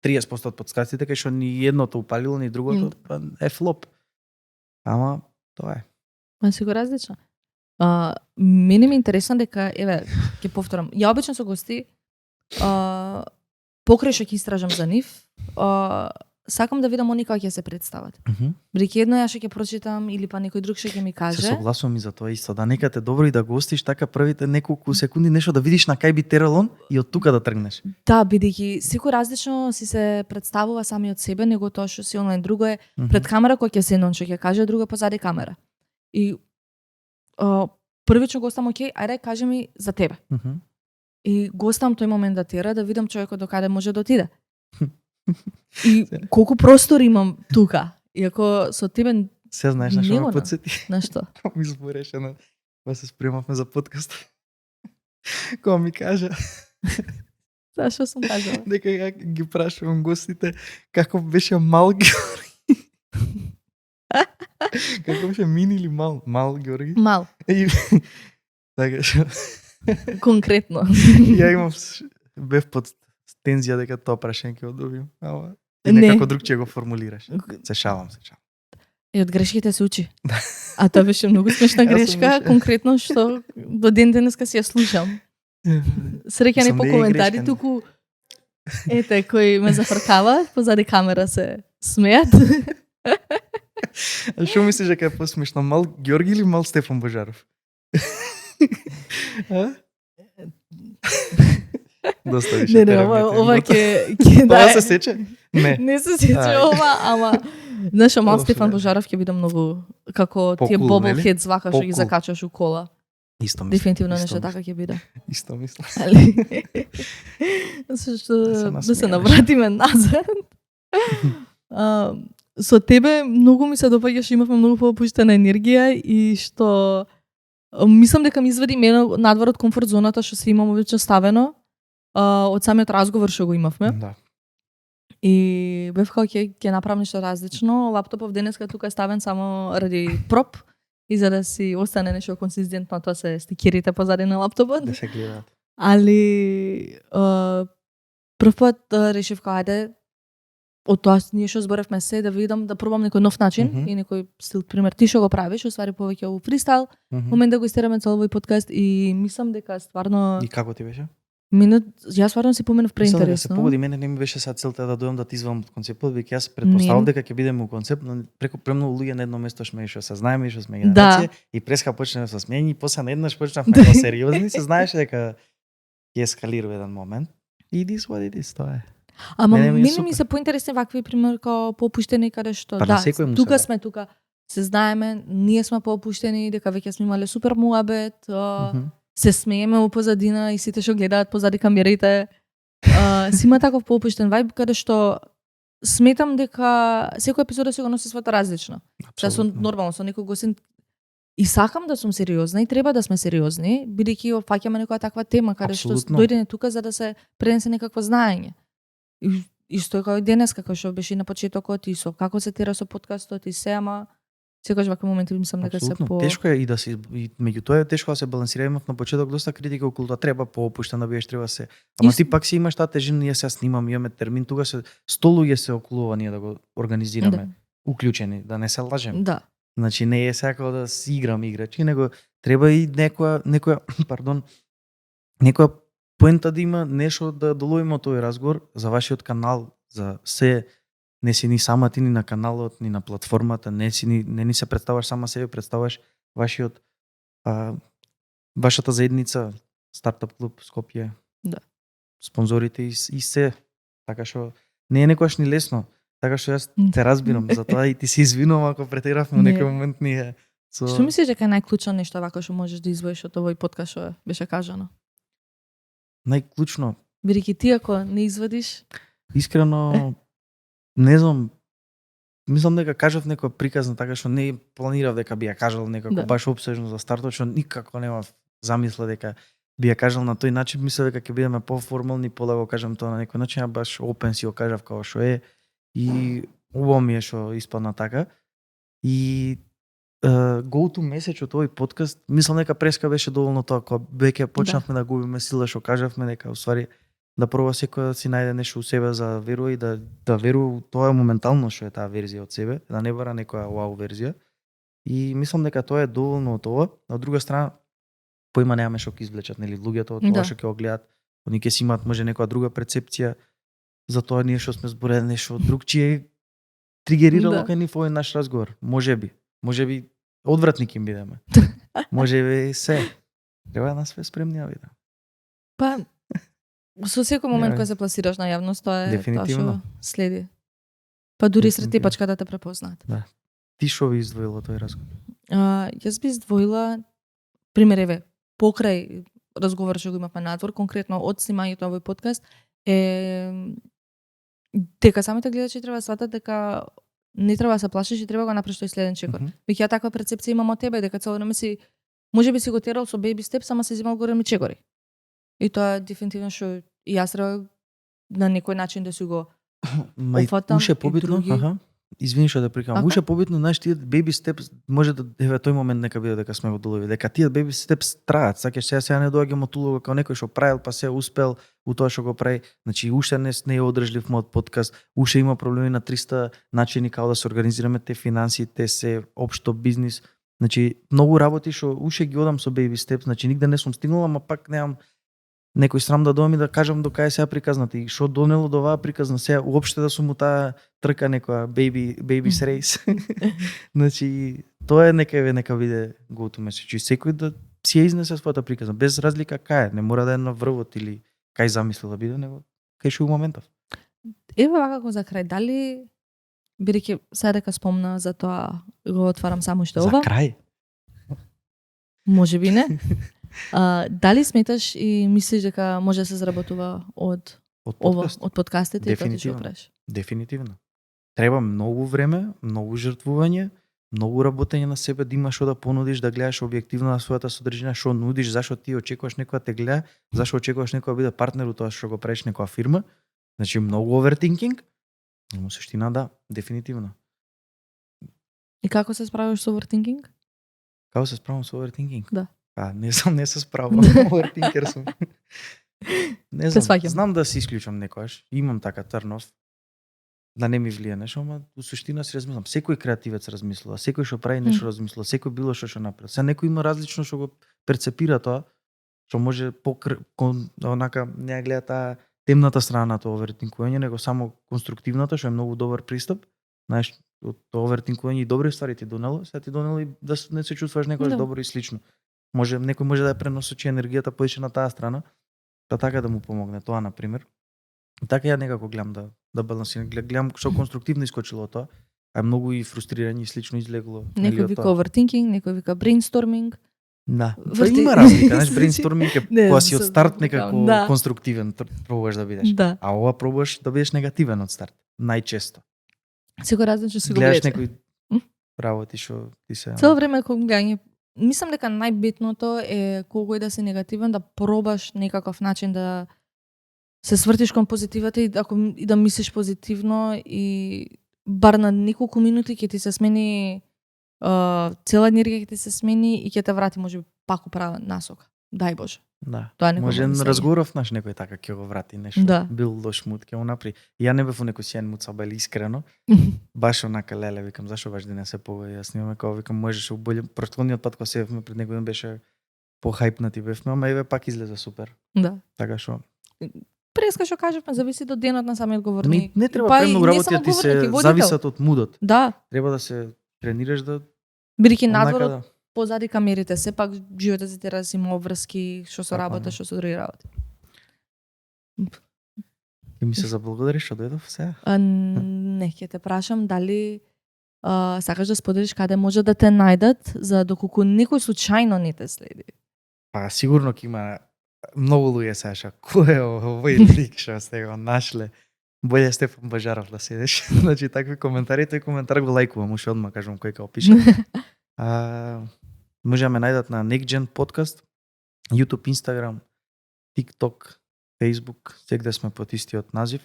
30% од подкастите кај што ни едното упалило, ни другото е флоп. Ама тоа е. Ма си го различно. Мене ми е интересно дека, еве, ќе повторам, ја обично со гости покрај што ќе истражам за нив, сакам да видам они како ќе се представат. Бидејќи едно јас што ќе прочитам или па некој друг што ќе ми каже. Се согласувам и за тоа исто, да некад е добро и да гостиш така првите неколку секунди нешто да видиш на кај би терал он и од тука да тргнеш. Да, бидејќи секој различно си се представува сами од себе, него тоа што си онлайн, друго е пред камера кој ќе седне он што ќе каже, друго е позади камера. И првично го оставам окей, ајде кажи ми за тебе. И го оставам тој момент да тера, да видам човекот до каде може да отиде. И колку простор имам тука. Иако со тебе се знаеш на што ме потсети. На што? Кога ми збореше на кога се спремавме за подкаст. Кога ми кажа Зашо сум кажала? Дека ја ги прашувам гостите како беше мал Георги. Како беше мини или мал? Мал Георги? Мал, И, така што конкретно. ја имам бев под тензија дека тоа прашање ќе го добиам. Ама ти Не. некако друг ќе го формулираш. Се шалам. И од грешките се учи. А тоа беше многу смешна Јас сум грешка, беше. конкретно што до ден денеска си ја слушам. Среќа не Сум по не е коментари, грешка, не. туку ете кои ме зафркава, позади камера се смеат. А што мислиш дека е посмешно, мал Георги или мал Стефан Божаров? А? Доста више. Не, терамите. ова Но ќе Тоа да. се сече? Не. Не се сеќа Ај. ова, ама знаеш, мал Оф, Стефан не. Божаров ќе биде многу како тие По-кул, боблхед звака што ги По-кул. закачаш у кола. Исто мислам. Дефинитивно Исто нешто мислам. така ќе биде. Исто мислам. Али што се да се насмееш. навратиме назад. Со тебе многу ми се допаѓаш, имавме многу поопуштена енергија и што мислам дека ми извади мене надвор од комфорт зоната што се имам веќе ставено од самиот разговор што го имавме. Да. И бев како ќе направам нешто различно. Лаптопов денеска тука е ставен само ради проб и за да си остане нешто консистентно, тоа се стикерите позади на лаптопот. Да се гледаат. Али прв пат решив кај ајде од тоа ние што зборевме се да видам да пробам некој нов начин и некој стил, пример ти што го правиш, уствари повеќе во фристайл, момент да го истераме цел овој подкаст и мислам дека стварно И како ти беше? минут јас стварно си поменав Мислам дека се преинтересно. погоди, мене не ми беше сад целта да дојдам да ти извадам од концептот, веќе јас претпоставав дека ќе бидеме у концепт, но преку премногу луѓе на едно место што се знаеме и што сме генерација и преска почнеме со смењи и после наеднаш почнавме да сериозни, се знаеше дека ќе ескалира еден момент. И this what it is, тоа е. Ама Мене ми е мене супер. ми се поинтересни вакви пример као поопуштени каде што Па на да, секој му тука се сме тука се знаеме, ние сме поопуштени дека веќе сме имале супер муабет, се смееме во позадина и сите што гледаат позади камерите. Си има таков поопуштен вајб каде што сметам дека секој епизода се го носи своето различно. Да сум нормално со некој гостин и сакам да сум сериозна и треба да сме сериозни, бидејќи опфаќаме некоја таква тема каде што Апсолутно. дојдене тука за да се пренесе некакво знаење. И исто е како и денес, како што беше и на почетокот и со како се тера со подкастот и се, ама секогаш вакви моменти мислам дека се Апсолутно. по Тешко е и да се и меѓу тоа е тешко да се балансира. Имав на почеток доста критика околу тоа, треба поопуштен да биеш, треба се. Ама ти пак си имаш таа тежина, ние сега снимам, имаме термин, тука се 100 луѓе се околу ова ние да го организираме, уклучени, да не се лажем. Да. Значи не е сакао да си играм играчи, него треба и некоја пардон, некоја поента да има нешто да доловиме од тој разговор за вашиот канал, за се. Не си ни сама ти ни на каналот, ни на платформата, не ни се представаш сама себе, представаш вашиот вашата заедница, стартап клуб Скопје. Да. Спонзорите и се. Така што не е некојаш ни лесно. Така што јас те разбирам, затоа и ти се извинувам ако претеравме во некој момент ние. Што мислиш дека е најклучно нешто вака што можеш да извоиш од овој подкаст што беше кажано? Најклучно, Бидејќи ти ако не извадиш, искрено не знам, мислам дека кажав некоја приказна така што не планирав дека би ја кажал некако баш опсежно за стартот, што никако немав замисла дека би ја кажал на тој начин. Мислев дека ќе бидеме поформални, да го кажам тоа на некој начин, а баш опен си го кажав како што е и убаво ми е што испадна така. И go to message од овој подкаст, мислам дека преска беше доволно тоа, кога веќе почнавме да губиме сила, што кажавме дека уствари да проба секој да си најде нешто у себе за верува и да верува тоа моментално што е таа верзија од себе, да не бара некоја вау верзија. И мислам дека тоа е доволно од ова. На друга страна, поима немаме што ќе извлечат, нели, луѓето од тоа што ќе го гледат, они ќе си имаат може некоја друга перцепција за тоа ние што сме збореле нешто другчие тригерирало кај нив овој наш разговор. Можеби одвратни ќе им бидеме. Можеби се. Треба да све спремни да бидеме. Па со секој момент кога се пласираш на јавност, тоа е тоа што следи. Па дури сред типачка да те препознаат. Да. Ти што би издвоила тој разговор? Јас би издвоила примереве покрај разговор што го имавме надвор, конкретно од снимањето на овој подкаст е дека самите гледачи треба да сватат дека не треба да се плашиш и треба да го направиш тој следен чекор. Веќе ја таква перцепција имам од тебе дека цело време си можеби си го терал со baby steps, ама се земал големи чекори. И тоа е дефинитивно што и јас треба на некој начин да си го Уфатам уше побитно, други... Извини што да прикажам. Уше побитно, знаеш, тие baby steps може да еве тој момент нека биде дека сме во долови, дека тие baby steps траат. Сакаш сега не доаѓам од улога како некој што правил па се успел у тоа што го прави. Значи уште не е одржлив мојот подкаст, уште има проблеми на 300 начини како да се организираме те финансии, те се општо бизнис. Значи многу работи што уште ги одам со baby steps, значи нигде не сум стигнала, ама пак немам некој срам да дојдам и да кажам до кај сега приказната и што донело до оваа приказна сега уопште да сум у таа трка некоја baby race. Значи тоа е нека биде go to message. И секој да си ја изнесе својата приказна без разлика кај, не мора да е на врвот или кај замислил да биде, него кај што моментов. Ева вака за крај, дали бидејќи сега дека спомна за тоа го отварам само што ова. За крај. Можеби не. Дали сметаш и мислиш дека може да се заработува од подкастите и тоа што правиш? Дефинитивно. Треба многу време, многу жртвување, многу работење на себе, да имаш што да понудиш, да гледаш објективно на својата содржина, што нудиш, зашто ти очекуваш некој да те гледа, зашто очекуваш некој да биде партнер у тоа што го правиш некоја фирма. Значи многу overthinking. Но суштина да, дефинитивно. И како се справиш со overthinking? Како се справам со overthinking? Да. Не се справам. Overthinker сум. Не знам да се исклучам некојаш. Имам така трнов. Да не ми влие нешто, ама у суштина си размислам. Секој креативец размислува, секој што прави нешто размислува, секој било што направи. Сега некој има различно што го перцепира тоа, што може онака не гледа таа темната страна на тоа овертинкување, него само конструктивната, што е многу добар пристап. Знаеш, од тоа овертинкување и добри ствари ти донело, сега ти донело и да не се чувствуваш некој добро и слично. Некој може да ја преносочи енергијата повеќе на таа страна, да така да му помогне тоа на пример. Така ја некако гледам да балансирам, гледам што конструктивно искочило тоа, а многу и фрустрирање и слично излегло. Некој вика overthinking, некој вика brainstorming. Да, па има разлика, знаеш, брейнсторминг е кога си од старт некако конструктивен пробуваш да бидеш, а ова пробуваш да бидеш негативен од старт, најчесто. Секој различно си го гледаш некој работи што ти се цело време кога гледање. Мислам дека најбитното е колку и да си негативен, да пробаш некаков начин да се свртиш кон позитивата и да мислиш позитивно и бар на неколку минути ќе ти се смени цела енергија ќе ти се смени и ќе те врати можеби пак у права насока. Дај Боже. Да. Тоа може разговоров наш некој така ќе го врати нешто. Да. Бил лош мут ќе го направи. Ја не бев во некој сјаен мут, бил искрено. Баш онака леле, викам зашо баш денес се повеќе ја снимаме, кога викам можеше боле. Претходниот пат кога се бевме пред некој ден беше похајпнати бевме, ама еве пак излезе супер. Да. Така што преска што кажавме, зависи до денот на самиот говорник. Не треба премногу работи, ти се зависат од мудот. Да. Треба да се тренираш да бидејќи надвор позади камерите, сепак животот се тера да си има обврски, што со работа, што со други работи. И ми се заблагодариш што дојдов сега? Не, ќе те прашам дали сакаш да споделиш каде може да те најдат, за доколку некој случајно не те следи. Па сигурно ќе има многу луѓе саша. Кој е овој лик што сте го нашле? Боле Стефан Бажаров да седеш. Значи такви коментари, тој коментар го лајкувам, уште одма кажам кој ка опише. Може да ме најдат на NextGen подкаст, YouTube, Instagram, TikTok, Facebook, сегде сме под истиот назив.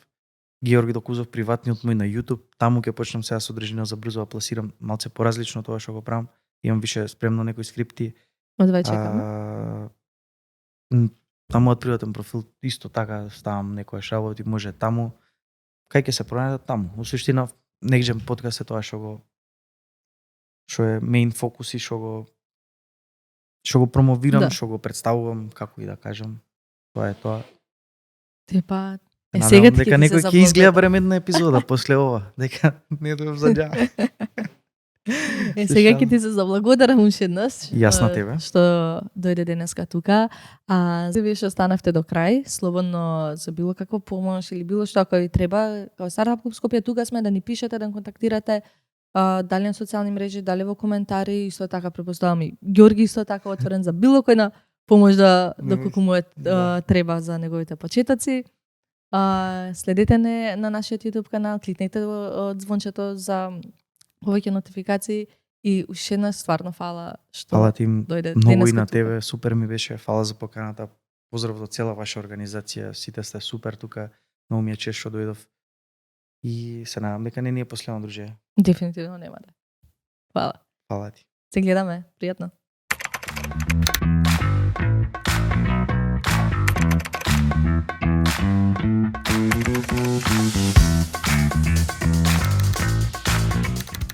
Георги Докузов приватниот мој на YouTube, таму ќе почнам сега содржина за брзо да пласирам малце поразлично тоа што го правам. Имам више спремно некои скрипти. Одвај чекаме. Таму од приватен профил исто така ставам некоја работи, може таму. Кај ќе се пронајдат таму. Во суштина NextGen подкаст е тоа што е меин фокус и што го промовирам, што го представувам, како и да кажам. Тоа е тоа. Тепа сега дека некој ќе изгледа барем една епизода после ова, дека не дојдов за џа. Сега ќе ти се заблагодарам уште еднаш. Јас на тебе. Што дојде денеска тука. Вие што останавте до крај, слободно за било каква помош или било што ако ви треба, као Стартап Клуб Скопје тука сме да ни пишете, да ни контактирате, дали на социјални мрежи, дали во коментари, исто така претпоставам и Ѓорги исто така отворен за било кој на помош да колку му треба за неговите почетоци. Следете не на нашиот YouTube канал, кликнете од звончето за повеќе нотификации и уште една стварно фала што фала ти дојде многу денеска и на тука. тебе, супер ми беше, фала за поканата. Поздрав до цела ваша организација, сите сте супер тука, многу ми е чест што дојдов. И се надам дека не ни е последно дружење. Дефинитивно нема да. Фала. Фала ти. Се гледаме, пријатно.